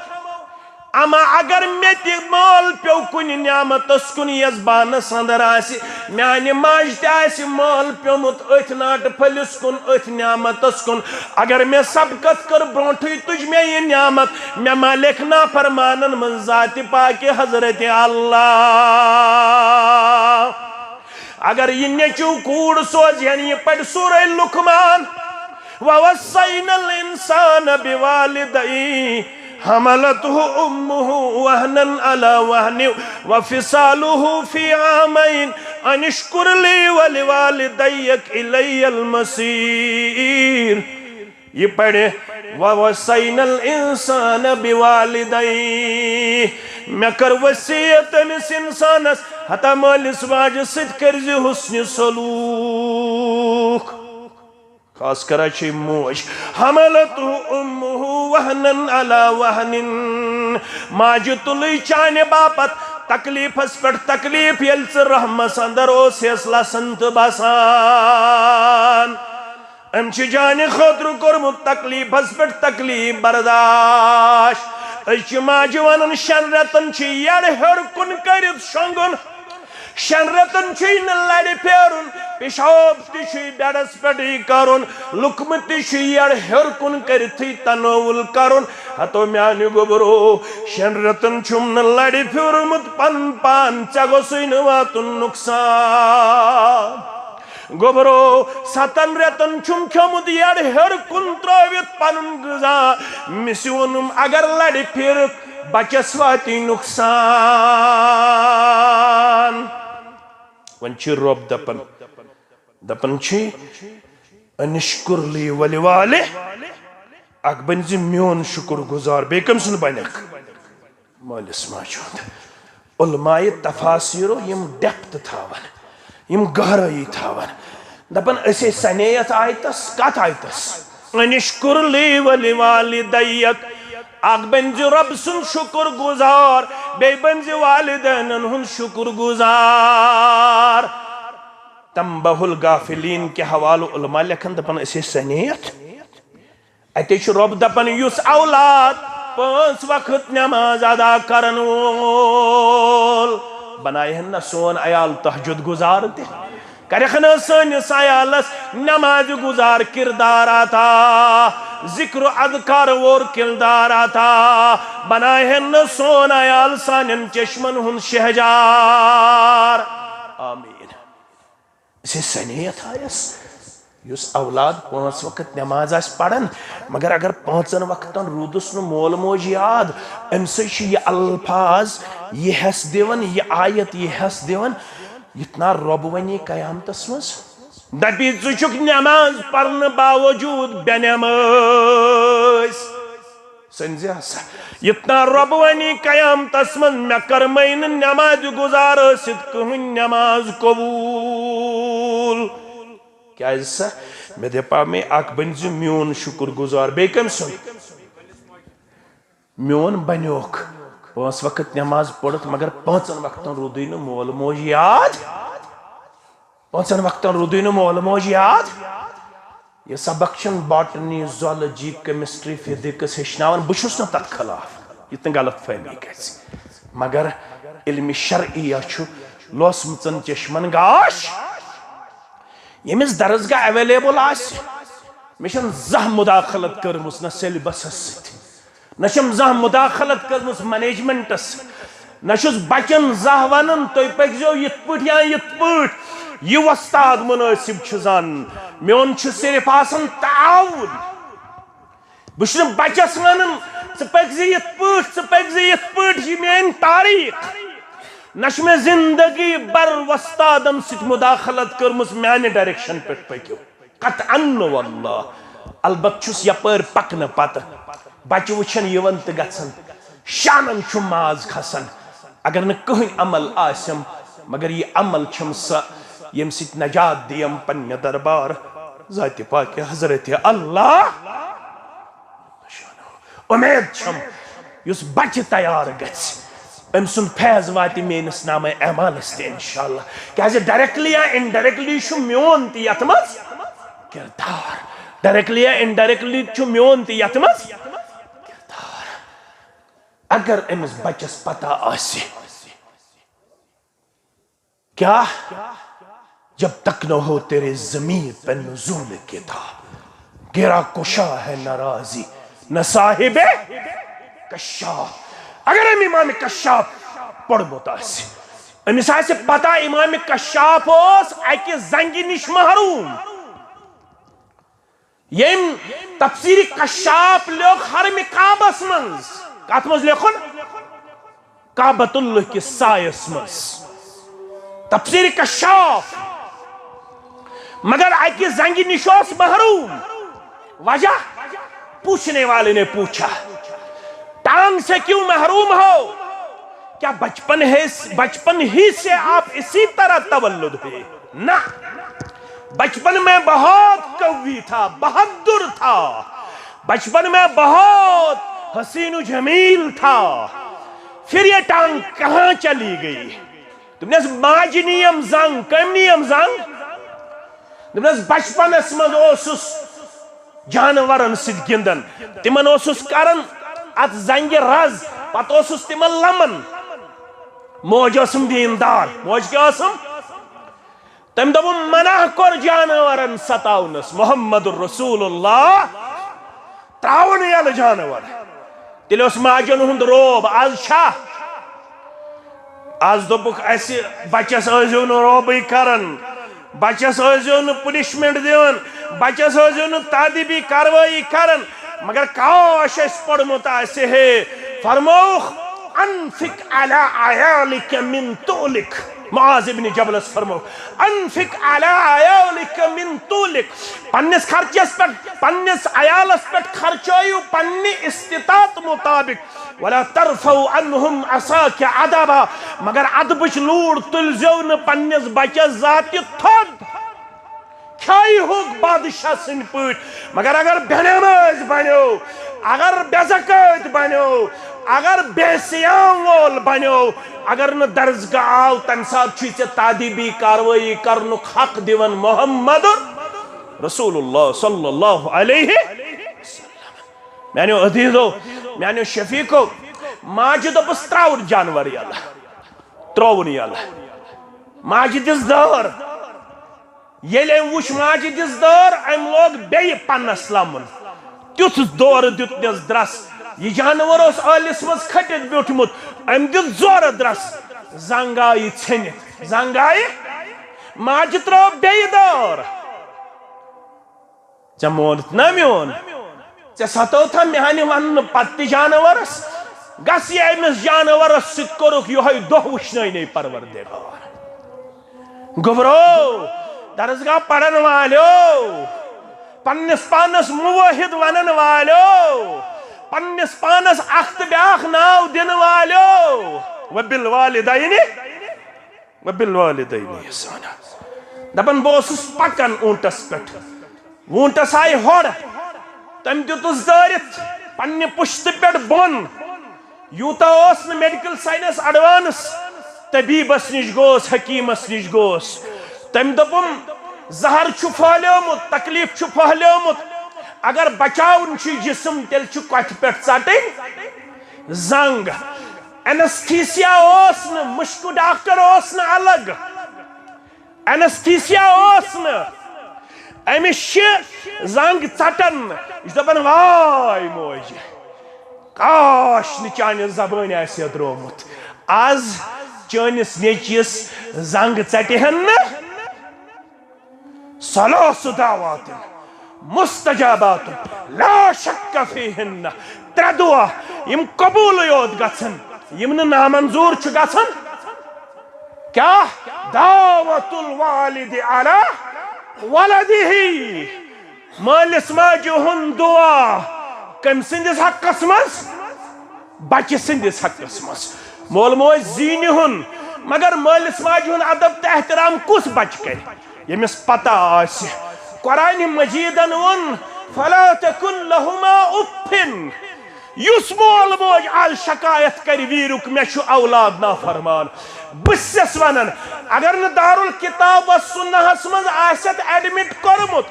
اما اگر مےٚ تہِ مٲل پیوٚو کُنہِ نعمتس کُن یۄس بانس اندر آسہِ، میانہِ ماجہِ تہِ آسہِ مٲل پیوٚمُت أتھۍ ناٹہٕ پھٔلِس کُن، أتھۍ نعمتس کُن۔ اگر مےٚ سبقت کٔر برونٹھٕے تُج مےٚ یہِ نعمت، مےٚ ما لیکھِ نافرمانن منٛز ذاتِ پاکہِ حضرت اللہ؟ اگر یہِ نیٚچو کوٗر سوزِ ہن یہِ پرِ سورہ لقمان، ووصینا الانسان بوالدیہ حملته امه وهنا على وهن وفصاله في عامين ان اشكر لي ولوالديك الي المصير۔ یہِ پرِ، ووصینا الانسان بوالدیہ، مےٚ کٔر وصیت أمِس انسانس، ہتا مٲلِس ماجہِ سۭتۍ کٔرزِ حسنِ سلوک۔ خاص کر چھے موج، حملته امه وهنا على وهن، ماجہِ تُلٕے چانہِ باپتھ تکلیفس پٮ۪ٹھ تکلیف، ییٚلہِ ژٕ رحمس اندر اوسیس لسن تہٕ بسان۔ أمۍ چھِ چانہِ خٲطرٕ کوٚرمُت تکلیفس پٮ۪ٹھ تکلیف برداشت۔ أسۍ چھِ ماجہِ ونان، شٮ۪ن رٮ۪تن چھِ یٔڈ ہیوٚر کُن کٔرِتھ شۄنٛگُن، شٮ۪ن رٮ۪تن چھُے نہٕ لرِ پھیرُن، پشاب تہِ چھُے بیڈس پٮ۪ٹھٕے کرُن، لقمہٕ تہِ چھُے یٔڈ ہیوٚر کُن کٔرِتھٕے تناول کرُن۔ ہتو میانہِ گوٚبرو، شٮ۪ن رٮ۪تن چھُم نہٕ لرِ پھیورمُت پنُن پان، ژےٚ گوٚژھُے نہٕ واتُن نۄقصان۔ گوٚبرو، ستن رٮ۪تن چھُم کھیوٚمُت یٔڈ ہیوٚر کُن ترٲوِتھ پنُن غذا۔ مِس ووٚنُم، اگر لرِ پھیرکھ، بچس واتی نۄقصان۔ وۄنۍ چھُ رۄب دپان، دپان چھُ، "انشکر لی ولوالدیک"، اکھ بٔنۍ زِ میون شُکر گُزار، بیٚیہِ کٔمۍ سُنٛد بنکھ؟ مٲلِس ماجہِ ہُنٛد۔ علماء تفاسیرو یِم depth تھاوان، یِم گہرٲیی تھاوان، دپان أسے سنے یتھ آیتس، کتھ آیتس؟ "انشکر لی ولوالدیک"، اکھ بٔنۍ زِ رۄب سُنٛد شُکر گُزار، بیٚیہِ بٔنۍ زِ والدینن ہُنٛد شُکر گُزار۔ تنبہ الغافلین کہِ حوالہٕ علماء لیکھان، دپان أسے سنے یتھ۔ اتے چھُ رۄب دپان، یُس اولاد پانٛژھ وقت نماز ادا کرن وول، بنایہن نہ سون عیال تہجد گزار تہِ، کرکھ نہ سٲنِس عیالس نماز گزار کردار عطا، ذکر و اذکار وول کردار عطا، بنایہن نہ سون عیال سانٮ۪ن چشمن ہُنٛد شہجار۔ آمین۔ أسۍ ٲسۍ سنے یتھ آیس، یُس اولاد پانٛژھ وقت نماز آسہِ پران، مگر اگر پانٛژن وقتن روٗدُس نہٕ مول موج یاد، أمۍ سۭتۍ چھُ یہِ الفاظ، یہِ حصہٕ دِوان، یہِ آیت، یہِ حصہٕ دِوان، یُتھ نا رۄب ونہِ قیامتس منٛز، دپہِ، "ژٕ چھُکھ نماز پرنہٕ باوجود بے نمٲز۔" سنزِ ہسا۔ یتنا رۄب ونی قیامتس منٛز، مےٚ کٔرمَے نہٕ نمازِ گُزار ٲسِتھ کٕہٕنۍ نماز قبول۔ کیازِ سا؟ مےٚ دپا مےٚ اکھ بٔنۍ زِ میون شُکر گُزار۔ بیٚیہِ کٔمۍ سُنٛد؟ میون بنیوکھ۔ پانٛژھ وقت نماز پٔرِتھ، مگر پانٛژن وقتن روٗدُے نہٕ مول موج یاد۔ پانٛژن وقتن روٗدُے نہٕ مول موج یاد۔ یہِ سبق چھُنہٕ باٹنی، زولوجی، کیمسٹری، فزکس ہیٚچھناوان۔ بہٕ چھُس نہٕ تتھ خلاف، یُتھ نہٕ غلط فہمی گژھِ۔ مگر علمِ شرعیہ چھُ لوسمٕژن چشمن گاش۔ ییٚمِس درسگاہ اویلیبل آسہِ، مےٚ چھَنہٕ زانٛہہ مداخلت کٔرمٕژ نہ سیلبسس سۭتۍ، نہ چھَم زانٛہہ مداخلت کٔرمٕژ منیجمنٹس سۭتۍ۔ نہ چھُس بچن زانٛہہ ونان، "تُہۍ پٔکۍزیو یِتھ پٲٹھۍ یا یِتھ پٲٹھۍ"۔ یہِ وۄستاد مُنٲسِب چھُ زانان۔ میون چھُ صرف آسان تعاوُن۔ بہٕ چھُس نہٕ بچس ونان، "ژٕ پٔکۍ زِ یِتھ پٲٹھۍ، ژٕ پٔکۍ زِ یِتھ پٲٹھۍ"۔ یہِ میٲنۍ تاریخ۔ نہ چھُ مےٚ زندگی بھر وۄستادن سۭتۍ مداخلت کٔرمٕژ، "میانہِ ڈائریکشن پٮ۪ٹھ پٔکِو"۔ قطعاً واللہ۔ البتہ چھُس یپٲرۍ پکنہٕ پتہٕ بچہٕ وٕچھان یِوان تہٕ گژھان، شانن چھُ ماز کھسان۔ اگر نہٕ کٕہٕنۍ عمل آسٮ۪م، مگر یہِ عمل چھَم سۄ، ییٚمہِ سۭتۍ نجات دِیم پننہِ دربار ذاتِ پاکہِ حضرت اللہ۔ امید چھم، یُس بچہِ تیار گژھِ، أمۍ سُنٛد فیض واتہِ میٲنِس نامہ اعمالس تہِ انشاءاللہ۔ کیازِ ڈائریکٹلی یا انڈائریکٹلی چھُ میون تہِ یتھ منٛز کردار۔ ڈائریکٹلی یا انڈائریکٹلی چھُ میون تہِ یتھ منٛز کردار۔ اگر أمِس بچس پتہ آسہِ، کیا؟ جب تک نہ ہو تیرے ضمیر پہ نزول کتاب، گرا کشا ہے ناراضی نہ صاحب کشاف۔ اگر أمۍ امام کشاف پوٚرمُت آسہِ، أمِس آسہِ پتہ امام کشاف اوس اکہِ زنگہِ نِش محروم۔ ییٚمۍ تفسیر کشاف لیوٚکھ حرم کعبس منٛز۔ کتھ منٛز لیوٚکھُن؟ کعبۃ اللہ کِس سایس منٛز۔ تفسیر کشاف۔ مگر اکہِ زنگہِ نِش اوس محروم۔ وجہ؟ پوچھنے والے نے پوچھا، "ٹانگ سے کیوں محروم ہو؟ کیا بچپن ہے، بچپن ہی سے آپ اسی طرح تولد ہوئے؟" نہ، بچپن میں بہت قوی تھا، بہادر تھا، بچپن میں بہت حسین و جمیل تھا، پھر یہ ٹانگ کہاں چلی گئی؟ دوٚپنس، ماجہِ نِیَم زنگ۔ کٔمۍ نِیَم زنگ؟ دوٚپنس، بچپنس منٛز اوسُس جانورن سۭتۍ گِنٛدان، تِمن اوسُس کران اتھ زنگہِ رز، پتہٕ اوسُس تِمن لمان۔ موج ٲسٕم دیٖندار۔ موج کیٛاہ ٲسٕم؟ تٔمۍ دوٚپُن، منع کوٚر جانورن ستاونس۔ محمد رسول اللہ۔ تراوُن یلہٕ جانور۔ تیٚلہِ اوس ماجن ہُنٛد روب۔ از چھا؟ از دوٚپُکھ اسہِ، بچس ٲسۍزیو نہٕ روبٕے کران، بچس ٲسۍزیو نہٕ پنشمنٹ دِوان، بچس ٲسۍزیو نہٕ تادیبی کاروٲیی کران۔ مگر کاش اسہِ پوٚرمُت آسہِ ہے۔ فرمووُکھ، انفق علی عیالک من طولک۔ معاذ ابن جبلس فرموو، انفق علی عیالک من طولک، پننس خرچس پٮ۪ٹھ، پننس عیالس پٮ۪ٹھ خرچٲیِو پننہِ استطاعت مطابق، ولا ترفع عنہم عصاک عدبا، مگر ادبٕچ لوٗر تُلزیو نہٕ پننس بچس ذاتہِ تھوٚد۔ کھیہِ ہوٚکھ بادشاہ سٕنٛدۍ پٲٹھۍ، مگر اگر بے نماز بنیو، اگر بے زکٲتۍ بنیو، اگر بے صیام وول بنیو، اگر نہٕ درسگاہ آو، تمہِ ساتہٕ چھُے ژےٚ تادیبی کاروٲیی کرنُک حق دِوان محمد رسول اللہ صلی اللہ علیہ وسلم۔ میانیو عزیزو، میانیو شفیقو، ماجہِ دوٚپُس، تراوُن جانور یلہٕ، ترٛووُن یلہٕ۔ ماجہِ دِژ دٲر۔ ییٚلہِ أمۍ وُچھ ماجہِ دِژ دٲر، أمۍ لوگ بیٚیہِ پنس لمُن۔ تیُتھ دورٕ دیُتنس درس۔ یہِ جانور اوس ٲلِس منٛز کھٔٹِتھ بیوٗٹھمُت۔ أمۍ دیُت زورٕ درس۔ زنگ آیہِ ژھیٚنِتھ۔ زنگ آیہِ۔ ماجہِ ترٲو بیٚیہِ دٲر۔ ژےٚ مونُتھ نا میون؟ ژےٚ ستٲوتھا میانہِ وننہٕ پتہٕ تہِ جانورس؟ گژھ یہِ أمِس جانورس سۭتۍ کوٚرُکھ یِہوٚے دۄہ وٕچھنٲنی پروردگار۔ گوٚبرو، درسگاہ پرن والیو، پننِس پانس موحد ونن والیو، پننِس پانس اکھ تہٕ بیاکھ ناو دِنہٕ والیو، وبالوالدین، وبالوالدین احسانا۔ دپان، بہٕ اوسُس پکان اوٗنٹس پٮ۪ٹھ، ووٗنٹس آیہِ ہۄڑ، تٔمۍ دیُتُس دٲرِتھ پننہِ پُشتہٕ پٮ۪ٹھ بۄن۔ یوٗتاہ اوس نہٕ میڈیکل ساینس ایڈوانس۔ طبیبس نِش گوس، حکیمس نِش گوس۔ تٔمۍ دوٚپُم، زہر چھُ پھٔہلیومُت، تکلیف چھُ پھٔہلیومُت۔ اگر بچاوُن چھُ یہِ جسم، تیٚلہِ چھُ کۄٹھِ پٮ۪ٹھ ژٹٕنۍ زنگ۔ اینستھیسیا اوس نہٕ، مُشکہٕ ڈاکٹر اوس نہٕ الگ۔ اینستھیسیا اوس نہٕ۔ أمِس چھِ زنگ ژٹان۔ یہِ چھُ دپان، واے موج، کاش نہٕ چانہِ زبٲنۍ آسہِ ہا درٛومُت۔ از چٲنِس نیٚچوِس زنگ ژٹہِ ہن نہٕ، ثلاث دعوات مستجابات، لا شک فیہن، ترٛےٚ دعا یِم قبوٗلٕے یوت گژھن، یِم نہٕ نامنظوٗر چھُ گژھن۔ کیٛاہ؟ دعوت الوالد علی ولدہ، مٲلِس ماجہِ ہُنٛد دُعا کٔمۍ سٕنٛدِس حقس منٛز؟ بچہِ سٕنٛدِس حقس منٛز۔ مول موج زیٖنہِ ہُن، مگر مٲلِس ماجہِ ہُنٛد ادب تہٕ احترام کُس بچہِ کرِ؟ ییٚمِس پتہ آسہِ، قرآنِ مجیدن ووٚن، فلا تقل لہما اف۔ یُس مول موج آز شکایت کرِ ویٖرُک، مےٚ چھُ اولاد نافرمان، بہٕ چھَس ونان، اگر نہٕ دارالکتاب و سنہس منٛز آسٮ۪تھ ایڈمٹ کوٚرمُت،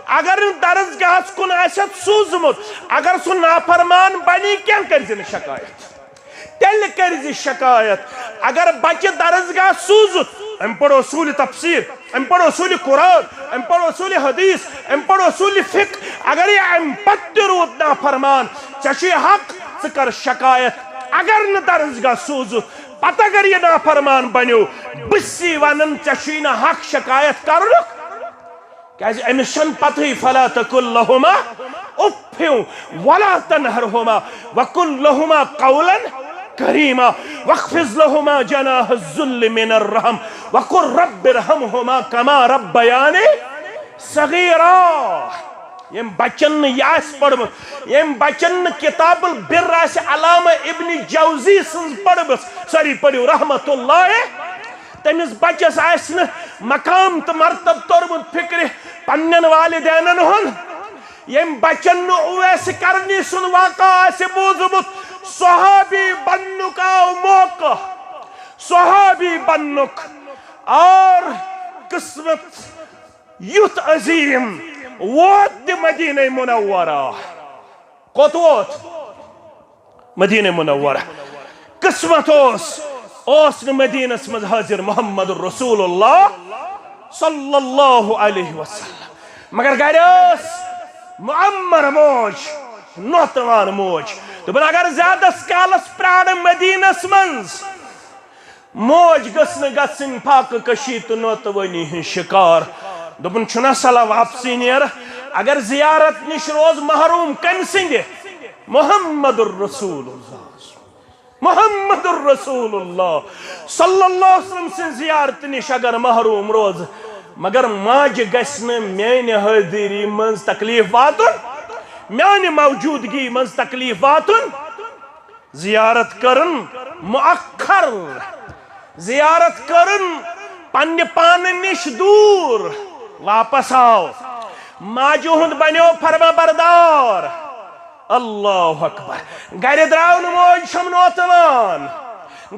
اگر نہٕ درسگاہس کُن آسٮ۪تھ سوٗزمُت، اگر سُہ نافرمان بنی، کینٛہہ کٔرۍ زِ نہٕ شکایت۔ تیٚلہِ کٔرۍ زِ شکایت۔ اگر بچہِ درسگاہ سوٗزُتھ، أمۍ پوٚر اصوٗلِ تفسیٖر، أمۍ پوٚر اصوٗلِ قرآن، أمۍ پوٚر اصوٗلِ حدیث، أمۍ پوٚر اصوٗلِ فقہ، اگر یہِ اَمہِ پتہٕ تہِ روٗد نافرمان، ژےٚ چھُے حق، ژٕ کر شکایت۔ اگر نہٕ درسگاہ سوٗزُتھ، پتہٕ اگر یہِ نافرمان بنیو، بہٕ چھُسی ونان، ژےٚ چھُے نہٕ حق شکایت کرنُک۔ کیازِ أمِس چھَنہٕ پتہٕے، فلا تقل لہما اف ولا تنہرہما وقل لہما قولا کریما واخفض لہما جناح الذل من الرحم وقل رب ارحمہما کما ربیانی صغیرا۔ ییٚمۍ بچن نہٕ یہِ آسہِ پٔرمٕژ، ییٚمۍ بچن نہٕ کتاب البر آسہِ علامہ ابن جوزی سٕنٛز پٔرمٕژ، سٲری پٔرِو رحمت اللہ، تٔمِس بچس آسہِ نہٕ مقام تہٕ مرتب توٚرمُت فکرِ پننٮ۪ن والدینن ہُنٛد، ییٚمۍ بچن نہٕ اویس کرنی سُنٛد واقعہ آسہِ بوٗزمُت، صحابی بننُک آو موقع، صحابی بننُک اور قسمت یُتھ عظیم ووت تہِ مدینہ منورہ۔ کوٚت ووت؟ مدینہ منورہ۔ قسمت اوس، اوس نہٕ مدینس منٛز حٲضِر محمد رسول اللہ صلی اللہ علیہ وسلم، مگر گرِ ٲس معمر موج، نوتوان موج۔ دوٚپُن، اگر زیادس کالس پرارٕ مدینس منٛز، موج گٔژھ نہٕ گژھٕنۍ فاقہٕ کشی تہٕ نوتوٲنی ہٕنٛز شکار۔ دوٚپُن، چھُنہ صلاح واپسٕے نیر۔ اگر زیارت نِش روز محروم کٔمۍ سٕنٛدِ؟ محمد الرسول اللہ۔ محمد الرسول اللہ صلی اللہ علیہ وسلم سٕنٛز زیارت نِش اگر محروم روز، مگر ماجہِ گژھِ نہٕ میانہِ حٲضِری منٛز تکلیف واتُن، میانہِ موجودگی منٛز تکلیف واتُن۔ زیارت کٔرٕن مؤخر، زیارت کٔرٕن پننہِ پانہٕ نِش دوٗر، واپس آو، ماجہِ ہُنٛد بنیو فرما بردار۔ اللہ اکبر۔ گرِ درٛاو نہٕ موج چھم نوتوان،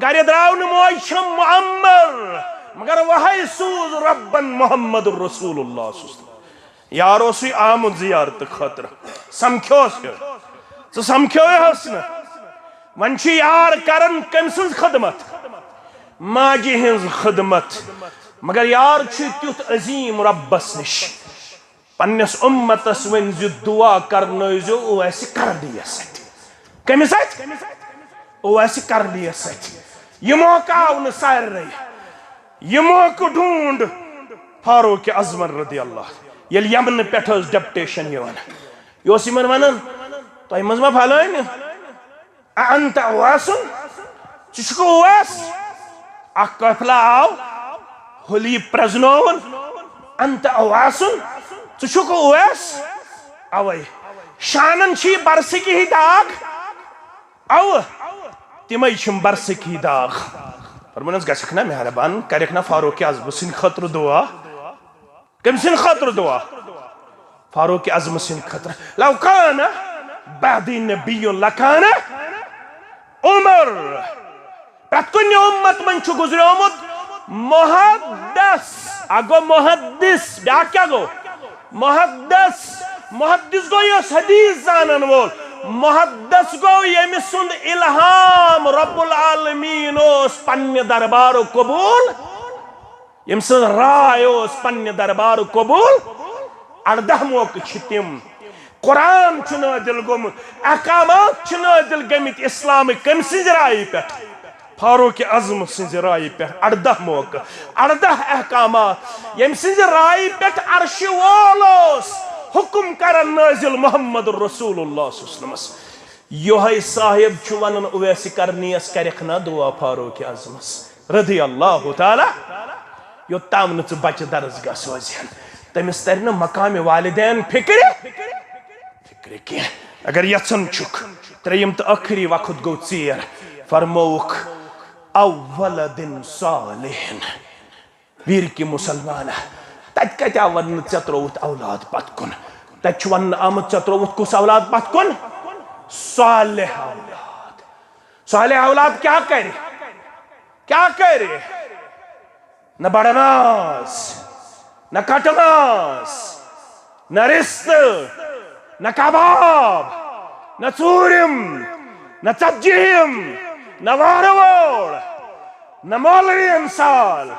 گرِ درٛاو نہٕ موج چھم معمر، مگر وہے سوٗز رۄبن محمد رسول اللہ صلی اللہ علیہ وسلم۔ یار اوسُے آمُت زیارتہٕ خٲطرٕ، سمکھیوس یہِ۔ ژٕ سمکھیوہس نہٕ۔ وۄنۍ چھُ یار کران کٔمۍ سٕنٛز خدمت؟ ماجہِ ہٕنٛز خدمت۔ مگر یار چھُ تیُتھ عظیم رۄبس نِش۔ پننِس اُمتس ؤنۍ زِ دُعا کرنٲوزیو اویسہِ کرنیس سۭتۍ۔ کٔمِس سۭتۍ؟ اویسہِ کرنیس سۭتۍ۔ یہِ موقعہٕ آو نہٕ سارنٕے۔ یہِ موقعہٕ ڈھونڈ فاروق اعظمن رضی اللہ، ییٚلہِ یمنہٕ پٮ۪ٹھ ٲس ڈیپٹیشن یِوان۔ یہِ اوس یِمن ونان، تۄہہِ منٛز ما پھلٲنۍ؟ اَأَنْتَ أُوَیسٌ؟ ژٕ چھُکھ اویس؟ اکھ قٲفلہٕ آو، ہوٚل یہِ پرزنووُن، اَأَنْتَ أُوَیسٌ؟ ژٕ چھُکھ اویس؟ اوے، شانن چھِ یہِ برسٕکی ہی داغ۔ اوٕ، تِمے چھِم برسٕکی داغ۔ فرمونس، گژھکھ نا مہربان، کرکھ نا فاروق اعظم سٕنٛدِ خٲطرٕ دعا؟ کٔمۍ سٕنٛدِ خٲطرٕ دعا؟ فاروق اعظم سٕنٛدِ خٲطرٕ۔ لو کان بعدی نبی لکان عمر۔ پرٛٮ۪تھ کُنہِ اُمت منٛز چھُ گُزریومُت محدث، اکھ گوٚو محدث، بیٛاکھ کیٛاہ گوٚو؟ محدث۔ محدث گوٚو یُس حدیث زانن وول۔ محدث گوٚو ییٚمہِ سُنٛد الہام رب العالمین اوس پننہِ دربارُک قبول، ییٚمہِ سٕنٛز راے اوس پننہِ دربارُک قبول۔ ارداہ موقعہٕ چھِ تِم۔ قرآن چھُ نٲزِل گوٚمُت، احکامات چھِ نٲزِل گٔمٕتۍ اسلامٕکۍ کٔمۍ سٕنٛزِ رایہِ پٮ۪ٹھ؟ فاروق اعظم سٕنٛزِ رایہِ پٮ۪ٹھ اَرداہ موقعہٕ، اَرداہ احکامات، ییٚمہِ سٕنٛزِ رایہِ پٮ۪ٹھ عرشہِ وول اوس حکم کران نٲزِل محمد رسول اللہ صلی اللہ علیہ وسلمس۔ یۄہے صاحب چھُ ونان اویس قرنیس کرکھ نا دعا فاروق اعظمس رضی اللہ تعالیٰ، یوٚتام نہٕ ژٕ بچہٕ درس گاہ سوزِہن۔ تٔمِس ترِ نہٕ مقام والدین فکرِ۔ فکرِ کینٛہہ۔ اگر یژھان چھُکھ، ترٛیٚیِم تہٕ ٲخری وقت گوٚو ژیر، فرمووُکھ، "او ولد صالح"۔ ویٖر کہِ مسلمان، تتہِ کتہِ آو وننہٕ ژےٚ ترووُتھ اولاد پتھ کُن؟ تتہِ چھُ وننہٕ آمُت ژےٚ ترووُتھ کُس اولاد پتھ کُن؟ صالح اولاد۔ صالح اولاد کیٛاہ کرِ؟ کیٛاہ کرِ؟ نہ بڑٕ ماز، نہ کٹہٕ ماز، نہ رستہٕ، نہ کباب، نہ ژوٗرِم، نہ ژتجِہِم، نہ وارٕ وول، نہ مولوی انصال،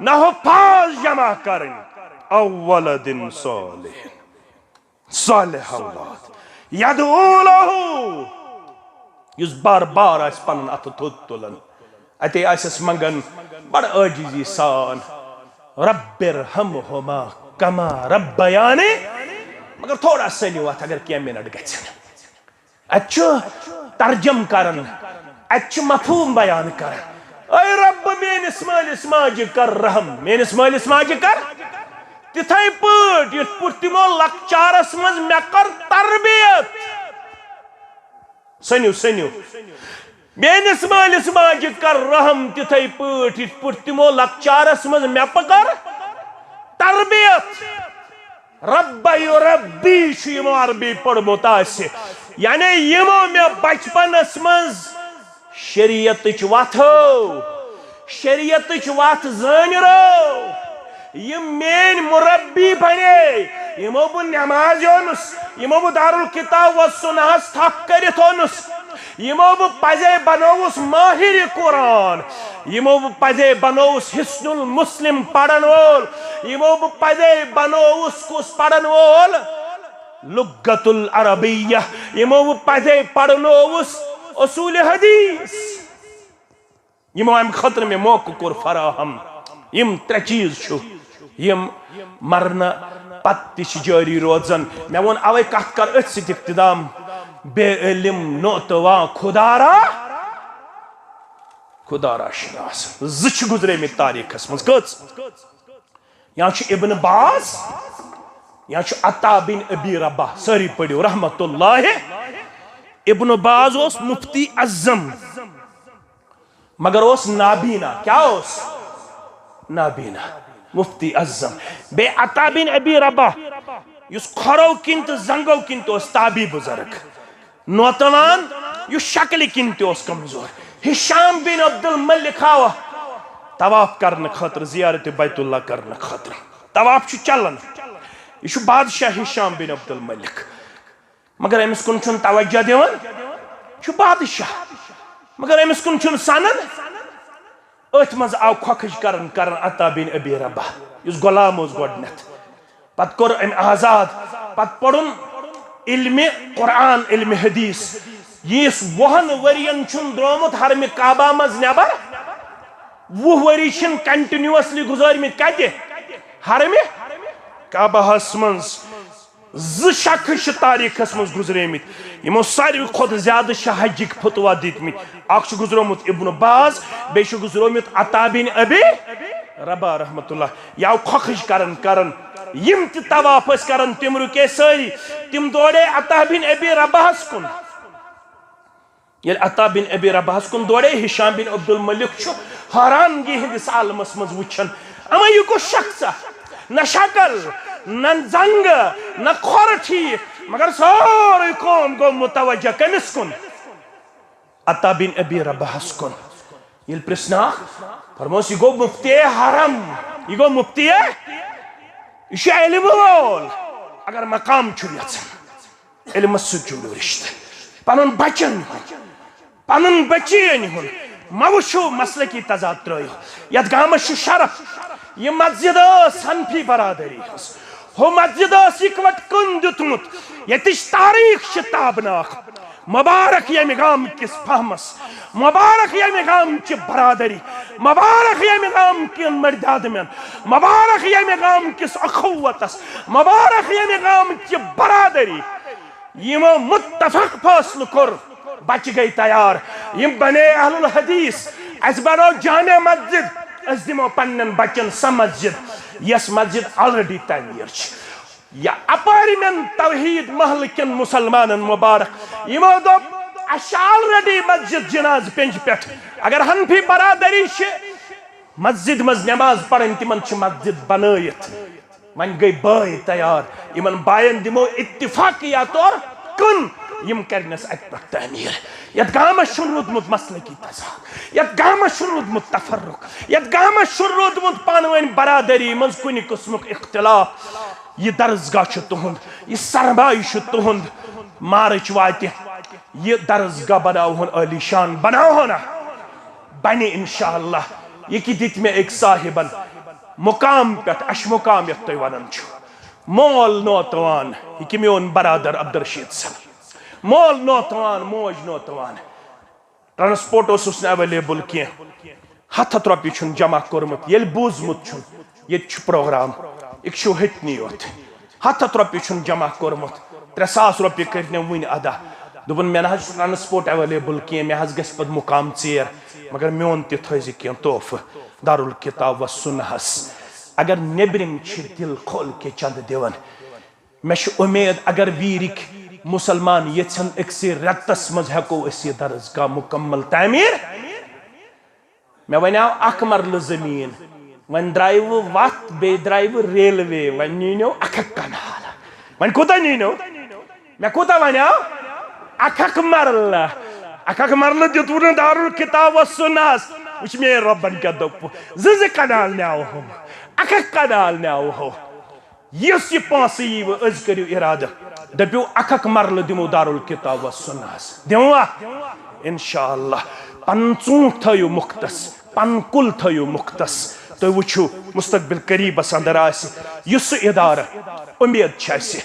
نہ حفاظ جمع کرٕنۍ۔ او ولد صالح، صالح اولاد، یدعو لہ، یُس بار بار آسہِ پنُن اتھٕ تھوٚد تُلان، اتے آسٮ۪س منگان بڑٕ عٲجزی سان، "رب ارحمہما کما ربیانی"، مگر تھوڑا سٔنِو اتھ اگر کینٛہہ منٹ گژھن۔ اتہِ چھُ ترجم کران، اتہِ چھُ مفہوم بیان کران۔ اے رب، میٲنِس مٲلِس ماجہِ کر رحم، میٲنِس مٲلِس ماجہِ کر تِتھے پٲٹھۍ یِتھ پٲٹھۍ تِمو لۄکچارس منٛز مےٚ کٔر تربیت۔ سٔنِو، سٔنِو۔ میٲنِس مٲلِس ماجہِ کر رحم تِتھے پٲٹھۍ یِتھ پٲٹھۍ تِمو لۄکچارس منٛز مےٚ پہ کٔر تربیت۔ ربہ یربی چھُ یِمو عربی پوٚرمُت آسہِ، یعنی یِمو مےٚ بچپنس منٛز شریعتٕچ وتھ ہٲو، شریعتٕچ وتھ زٲنۍ رٲو۔ یِم میٲنۍ مربی بنے، یِمو بہٕ نماز یونس، یِمو بہٕ دارالکتاب و سنہس تھپھ کٔرِتھ اونس، یِمو بہٕ پزے بنووُس ماہر قرآن، یِمو بہٕ پزے بنووُس حصن المسلم پرن وول، یِمو بہٕ پزے بنووُس کُس پرن وول؟ لغت العربیہ۔ یِمو بہٕ پزے پرنووُس اصول حدیث۔ یِمو امہِ خٲطرٕ مےٚ موقعہٕ کوٚر فراہم۔ یِم ترٛےٚ چیٖز چھُ، یِم مرنہٕ پتہٕ تہِ چھِ جٲری روزان۔ مےٚ ووٚن اوے کتھ کر أتھۍ سۭتۍ اختتام، بے علم نوتوا خدا را، خدا را شناس۔ زٕ چھِ گُزریمٕتۍ تاریخس منٛز۔ کٔژ؟ یا چھُ ابن باز، یا چھُ عطا بن ابی رباح۔ سٲری پٔرِو رحمت اللہ۔ ابن باز اوس مفتی اعظم، مگر اوس نابینا۔ کیٛاہ اوس؟ نابینا۔ مفتی اعظم۔ بیٚیہِ عطا بن ابی رباح، یُس کھۄرو کِنۍ تہٕ زنٛگو کِنۍ تہِ اوس تابی بُزرگ۔ نوتوان، یُس شکلہِ کِنۍ تہِ اوس کمزور۔ ہشام بن عبد الملک آو طواف کرنہٕ خٲطرٕ، زیارت بیت اللہ کرنہٕ خٲطرٕ۔ طواف چھُ چلان۔ یہِ چھُ بادشاہ ہشام بن عبد الملک۔ مگر أمِس کُن چھُنہٕ توجہ دِوان۔ چھُ بادشاہ، مگر أمِس کُن چھُنہٕ سنان۔ أتھۍ منٛز آو کھۄکھٕج کران کران عطا بن ابی رباح، یُس غلام اوس گۄڈٕنیتھ۔ پتہٕ کوٚر أمۍ آزاد، پتہٕ پوٚرُن علمِ قرآن، علمِ حدیث۔ ییٖس وُہن ؤرین چھُنہٕ درٛامُت حرمِ کعبہ منٛز نٮ۪بر۔ وُہ ؤری چھِن continuously گُزٲرمٕتۍ کتہِ؟ حرمِ کعبہس منٛز۔ زٕ شخص چھِ تاریخس منٛز گُزریمٕتۍ، یِمو ساروی کھۄتہٕ زیادٕ چھِ حجٕکۍ فتوا دِتمٕتۍ۔ اکھ چھُ گُزریومُت ابن باز، بیٚیہِ چھُ گُزریومُت عطا بن ابی رباح رحمت اللہ۔ یہِ آو کھۄکھٕج کران کران۔ یِم تہِ طواف ٲسۍ کران، تِم رُکے سٲری، تِم دورے عطا بن ابی رباحس کُن۔ ییٚلہِ عطا بن ابی رباحس کُن دورے، ہشام بن عبد الملک چھُ حیرانگی ہٕنٛدِس عالمس منٛز وٕچھان، اما یہِ کُس شخصا؟ نہ شکل، نہ زنٛگہٕ، نہ کھۄر ٹھیٖک، مگر سورُے قوم گوٚو متوجہ کٔمِس کُن؟ عطا بن ابی رباحس کُن۔ ییٚلہِ پرژھناکھ، فرموس، یہِ گوٚو مفتی حرم، یہِ گوٚو مفتی، یہِ چھُ علمہٕ وول۔ اگر مقام چھُ یژھان، علمس سۭتۍ جُڑِو رشتہٕ۔ پنُن بچن ہُنٛد، پنُن بچین ہُنٛد مہ وٕچھِو مسلکی تضاد ترٲیِو۔ یتھ گامس چھُ شرف۔ یہِ مسجد ٲس حنفی برادری ہٕنٛز۔ ہُہ مسجد ٲس اِکوٹ کُن دیُتمُت۔ ییٚتِچ تاریخ چھِ تابناک۔ مبارک ییٚمہِ گامہٕ کِس فہمس، مبارک ییٚمہِ گامہٕ چہِ برادری، مبارک ییٚمہِ گامہٕ کٮ۪ن مٔردِ آدمٮ۪ن، مبارک ییٚمہِ گامہٕ کِس اخوتس، مبارک ییٚمہِ گامہٕ چہِ برادری۔ یِمو متفق فٲصلہٕ کوٚر، بچہِ گٔے تیار۔ یِم بنے اہل الحدیث، اسہِ بنٲو جامع مسجد، أسۍ دِمو پننٮ۪ن بچن سۄ مسجد، یۄس مسجد already تعمیٖر چھِ۔ یا اپٲرۍ مٮ۪ن توحید محلہٕ کٮ۪ن مسلمانن مبارک، یِمو دوٚپ، اسہِ چھِ already مسجد جناز پنجہِ پٮ۪ٹھ۔ اگر حنفی برادری چھِ مسجد منٛز نماز پرٕنۍ، تِمن چھِ مسجد بنٲیِتھ۔ وۄنۍ گٔے بٲے تیار، یِمن باین دِمو اتفاقیہ طور کُن، یِم کرنس اتہِ پٮ۪ٹھ تعمیٖر۔ یتھ گامس چھُنہٕ روٗدمُت مسلکی تضاد، یتھ گامس چھُنہٕ روٗدمُت تفرق، یتھ گامس چھُنہٕ روٗدمُت پانہٕ ؤنۍ برادری منٛز کُنہِ قٕسمُک اختلاف۔ یہِ درسگاہ چھُ تُہُنٛد، یہِ سرمایہِ چھُ تُہُنٛد۔ مارچ واتہِ، یہِ درسگاہ بناوہون عٲلی شان، بناوہون نا؟ بنہِ انشاءاللہ۔ یہِ کہِ دِتۍ مےٚ أکۍ صاحبن مقام پٮ۪ٹھ، اَشہِ مقام یَتھ تُہۍ وَنان چھِو۔ مول نوتوان، یہِ کہِ میون برادر عبدالرشید صٲب۔ مول نوتوان، موج نوتوان۔ ٹرانسپورٹ اوسُس نہٕ اویلیبل کینٛہہ۔ ہتھ ہتھ رۄپیہِ چھُن جمع کوٚرمُت، ییٚلہِ بوٗزمُت چھُن ییٚتہِ چھُ پروگرام، یہِ چھُ ہیٚتنی یوت۔ ہتھ ہتھ رۄپیہِ چھُن جمع کوٚرمُت، ترٛےٚ ساس رۄپیہِ کٔرۍ مےٚ وُنہِ ادا۔ دوٚپُن، "مےٚ نہ حظ چھُ ٹرانسپورٹ اویلیبل کینٛہہ، مےٚ حظ گژھِ پتہٕ مُقام ژیر، مگر میون تہِ تھٲیزِ کینٛہہ تحفہٕ دارالکتاب و سُنہس۔ اگر نیٚبرِم چھِ دِل کھول کے چند دِوان، مےٚ چھِ اُمید اگر ویٖرِکۍ مُسلمان یژھن أکسٕے رٮ۪تس منٛز ہٮ۪کو أسۍ یہِ درسگاہ مُکمل تعمیٖر۔" مےٚ ونیاو اکھ مرلہٕ زٔمیٖن، وۄنۍ درٛایہِ وۄنۍ وتھ، بیٚیہِ درٛایہِ وۄنۍ ریلوے، وۄنۍ نینیو اکھ اکھ کنال۔ وۄنۍ کوٗتاہ نینیو؟ مےٚ کوٗتاہ ونیاو؟ اکھ اکھ مرلہٕ۔ اکھ اکھ مرلہٕ دیُتوُ نہٕ دارالکتاب و سُنہس۔ وٕچھ میٲنۍ رۄبن کیٛاہ دوٚپُکھ، زٕ زٕ کنال نیاوہوم، اکھ اکھ کنال نیاوہو۔ یُس یہِ پونٛسہٕ یی وۄنۍ، أزۍ کٔرِو اِرادٕ، دٔپِو، اکھ اکھ مرلہٕ دِمو دارالکتاب و سُنہس۔ دِموا؟ انشاءاللہ۔ پنُن ژوٗنٛٹھ تھٲیِو مُختس، پنُن کُل تھٲیِو مُختس۔ تُہۍ وٕچھِو، مستقبل قریٖبس اندر آسہِ یُس سُہ ادارٕ، اُمید چھِ اَسہِ،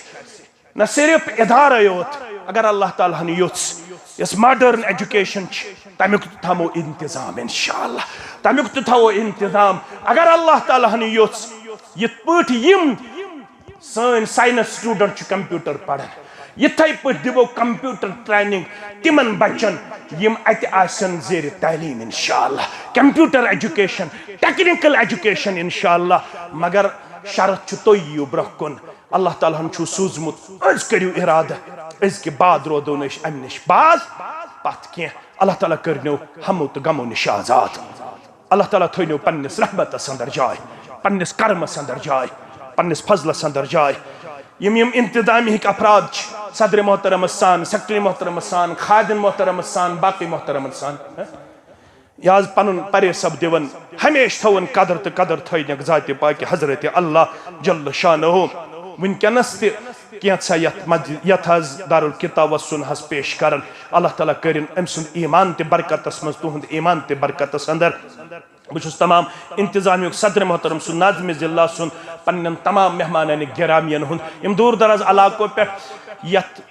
نہ صرف ادارے یوت، اگر اللہ تعالیٰ ہن یوٚژھ، یۄس ماڈرن ایجوکیشن چھِ، تمیُک تہِ تھاوو انتظام انشاءاللہ، تمیُک تہِ تھاوو انتظام۔ اگر اللہ تعالیٰ ہن یوٚژھ، یِتھ پٲٹھۍ یِم سٲنۍ ساینس سٹوڈنٹ چھِ کمپیوٹر پران، یِتھے پٲٹھۍ دِمو کمپیوٹر ٹریننگ تِمن بچن، یِم اتہِ آسن زیر تعلیٖم انشاءاللہ۔ کمپیوٹر ایجوکیشن، ٹیکنیکل ایجوکیشن انشاءاللہ، مگر شرط چھُ تُہۍ یِیِو برونٛہہ کُن۔ اللہ تعالیٰ ہن چھُ سوٗزمُت، أزۍ کٔرِو ارادٕ، أزکہِ بعد روزو نہٕ أسۍ امہِ نِش باز پتھ کینٛہہ۔ اللہ تعالیٰ کٔرنو ہمو تہٕ غمو نِش آزاد۔ اللہ تعالیٰ تھٲینو پننِس رحمتس اندر جاے، پننِس کرمس اندر جاے، پننِس فضلس اندر جاے۔ یِم یِم انتظامی ہٕکۍ افراد چھِ، صدر محترمس سان، سیکرٹری محترمس سان، خادم محترمس سان، باقی محترمن سان، ہہ؟ یہِ حظ پنُن پرے سب دِوان، ہمیشہِ تھاوُن قدر تہٕ قدر تھٲینکھ ذاتِ پاکہِ حضرت اللہ جل شانہ۔ وٕنکیٚنس تہِ کینٛژھا یتھ مج-، یتھ حظ دارالکتاب و سُنہس پیش کرن۔ اللہ تعالیٰ کٔرِن أمۍ سُنٛد ایمان تہِ برکتس منٛز، تُہُنٛد ایمان تہِ برکتس اندر۔ بہٕ چھُس تمام انتظامیہ ہُک صدر محترم سُنٛد، ناظم ضلع سُنٛد، پننٮ۪ن تمام مہمانان گرامیَن ہُنٛد، یِم دوٗر دراز علاقو پٮ۪ٹھ یتھ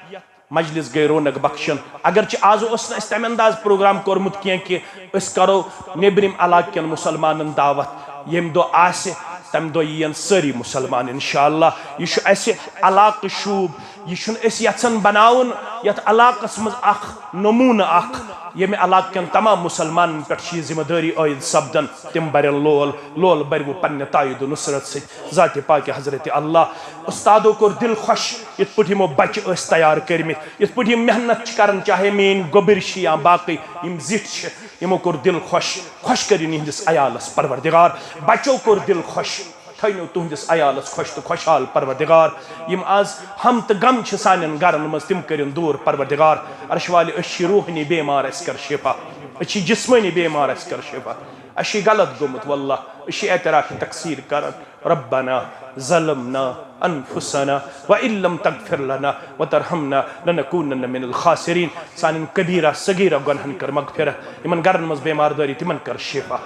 مجلس گٔے رونق بخشن۔ اگرچہ آز اوس نہٕ اسہِ تمہِ انداز پروگرام کوٚرمُت کینٛہہ کہِ أسۍ کرو نیبرِم علاقہٕ کٮ۪ن مسلمانن دعوت، ییٚمہِ دۄہ آسہِ تمہِ دۄہ یِین سٲری مسلمان انشاءاللہ۔ یہِ چھُ اسہِ علاقہٕ شوٗب، یہِ چھُنہٕ أسۍ یژھان بناوُن یتھ علاقس منٛز اکھ نمونہٕ اکھ، ییٚمہِ علاقہٕ کٮ۪ن تمام مسلمانن پٮ۪ٹھ چھِ یہِ ذمہٕ دٲری عٲید سپدان، تِم برن لول، لول برِوٕ پننہِ تایید و نصرت سۭتۍ۔ ذاتِ پاکہِ حضرت اللہ، استادو کوٚر دل خۄش، یِتھ پٲٹھۍ یِمو بچہِ ٲسۍ تیار کٔرمٕتۍ، یِتھ پٲٹھۍ یِم محنت چھِ کران، چاہے میٲنۍ گوٚبٕرۍ چھِ یا باقٕے یِم زِٹھۍ چھِ، یِمو کوٚر دل خۄش۔ خۄش کٔرِن یِہنٛدِس عیالس پروردگار، بچو کوٚر دل خۄش۔ تھٲینو تُہنٛدِس عیالس خۄش تہٕ خۄشحال پروردگار۔ یِم آز ہم تہٕ غم چھِ سانٮ۪ن گرن منٛز، تِم کٔرِن دوٗر پروردگار۔ عرش والہِ، أسۍ چھِ روحٲنی بیمار، اَسہِ کر شفا۔ أسۍ چھِ جسمٲنی بیمار، اَسہِ کر شفا۔ اَسہِ چھِ غلط گوٚمُت واللہ، أسۍ چھِ اعتراف تقصیر کران۔ ربنا ظلمنا انفسنا وان لم تغفر لنا وترحمنا لنکونن من الخاسرین۔ سانٮ۪ن کبیرہ صغیرہ گۄنہن کر مغفرت، یِمن گرن منٛز بیمار دٲری تِمن کر شفا۔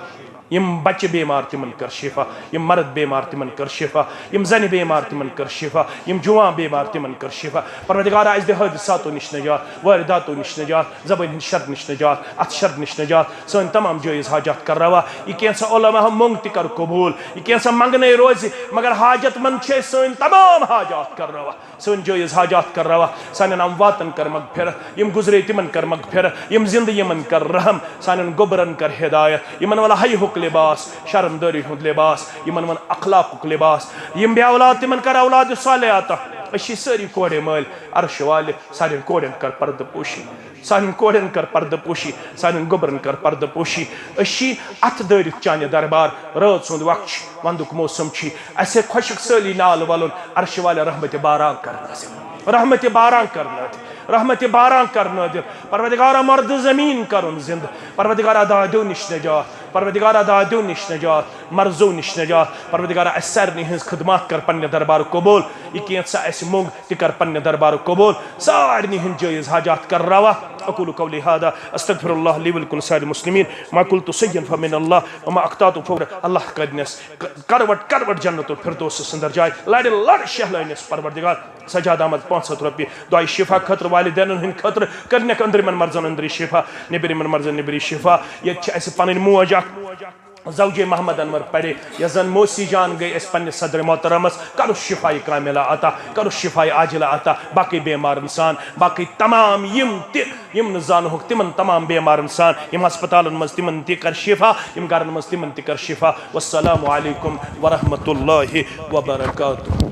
یِم بچہِ بیمار تِمن کر شفا، یِم مرد بیمار تِمن کر شفا، یِم زنہِ بیمار تِمن کر شفا، یِم جوان بیمار تِمن کر شفا۔ پروردگارا، اسہِ دِ حٲدثاتو نِش نجات، وٲرداتو نِش نجات، زبٲنۍ ہٕنٛدِ شر نِش نجات، اتھ شر نِش نجات۔ سٲنۍ تمام جٲیز حاجات کر روا۔ یہِ کینٛژھا علماء منٛگ تہِ کر قبول۔ یہِ کینٛژھا منٛگنے روزِ، مگر حاجت مند چھِ أسۍ سٲنۍ تمام حاجات کر روا۔ سٲنۍ جٲیز حاجات کر روا۔ سانٮ۪ن امواتن کر مغفرت، یِم گُزرے تِمن کر مغفرت، یِم زندٕ یِمن کر رحم، سانٮ۪ن گوٚبرن کر ہدایت، یِمن ول حیہُک لباس، شرمدٲری ہُنٛد لباس، یِمن ول اخلاقُک لباس، یِم بے اولاد تِمن کر اولاد صالحہ عطا۔ أسۍ چھِ سٲری کورِ مٲلۍ، عرش والہِ سانٮ۪ن کورٮ۪ن کر پردٕ پوشی، سانٮ۪ن کورٮ۪ن کر پردٕ پوشی، سانٮ۪ن گوٚبرن کر پردٕ پوشی۔ أسۍ چھِ اتھٕ دٲرِتھ چانہِ دربار، رٲژ ہُنٛد وقت چھُ، ونٛدُک موسم چھُ، اسہِ خۄشک سٲلی نال ولُن، عرش والہِ رحمتِ باران کر نازل، رحمتِ باران کر نازل، رحمتِ باران کر نازل۔ پروردگارا، مردٕ زمین کرُن زندٕ، پروردگارا، دادیو نِش نجات، پروردگارا، دادیو نِش نجات، مرضو نِش نجات۔ پروردگارا، اسہِ سارنٕے ہٕنٛز خدمات کر پننہِ دربار قبول۔ یہِ کینٛژھا اسہِ موٚنگ، تہِ کر پننہِ دربار قبول۔ سارنٕے ہٕنٛدۍ جٲیز حاجات کر روا۔ اقول قولی هذا، استغفر الله لي ولكم سائر المسلمين۔ ما قلت سيئا فمن الله، وما اخطأت فهو۔ اللہ کٔرنس ک-، کروٹ کروٹ جنت الفردوس اندر جاے، لڑِ لڑ شہلٲنس پروردگار۔ سجاد احمد، پانٛژھ ہتھ رۄپیہِ، دعایہِ شفا خٲطرٕ، والدینن ہٕنٛدِ خٲطرٕ کٔرنکھ أنٛدرِمٮ۪ن مرضن أنٛدری شفا، نیٚبرِمٮ۪ن مرضن نیٚبری شفا۔ ییٚتہِ چھِ اَسہِ پنٕنۍ موج اکھ، زوجے محمد انور پرے، یۄس زن موسی جان گٔے اَسہِ پننِس صدر محترمس، کرُس شفایہِ کاملہ عطا، کرُس شفایہِ عاجلہ عطا، باقٕے بیمارن سان، باقٕے تمام یِم تہِ، یِم نہٕ زانہوکھ، تِمن تمام بیمارن سان، یِم ہسپتالن منٛز، تِمن تہِ کر شفا، یِم گرن منٛز، تِمن تہِ کر شفا۔ والسلام علیکم ورحمۃ اللہ وبرکاتہ۔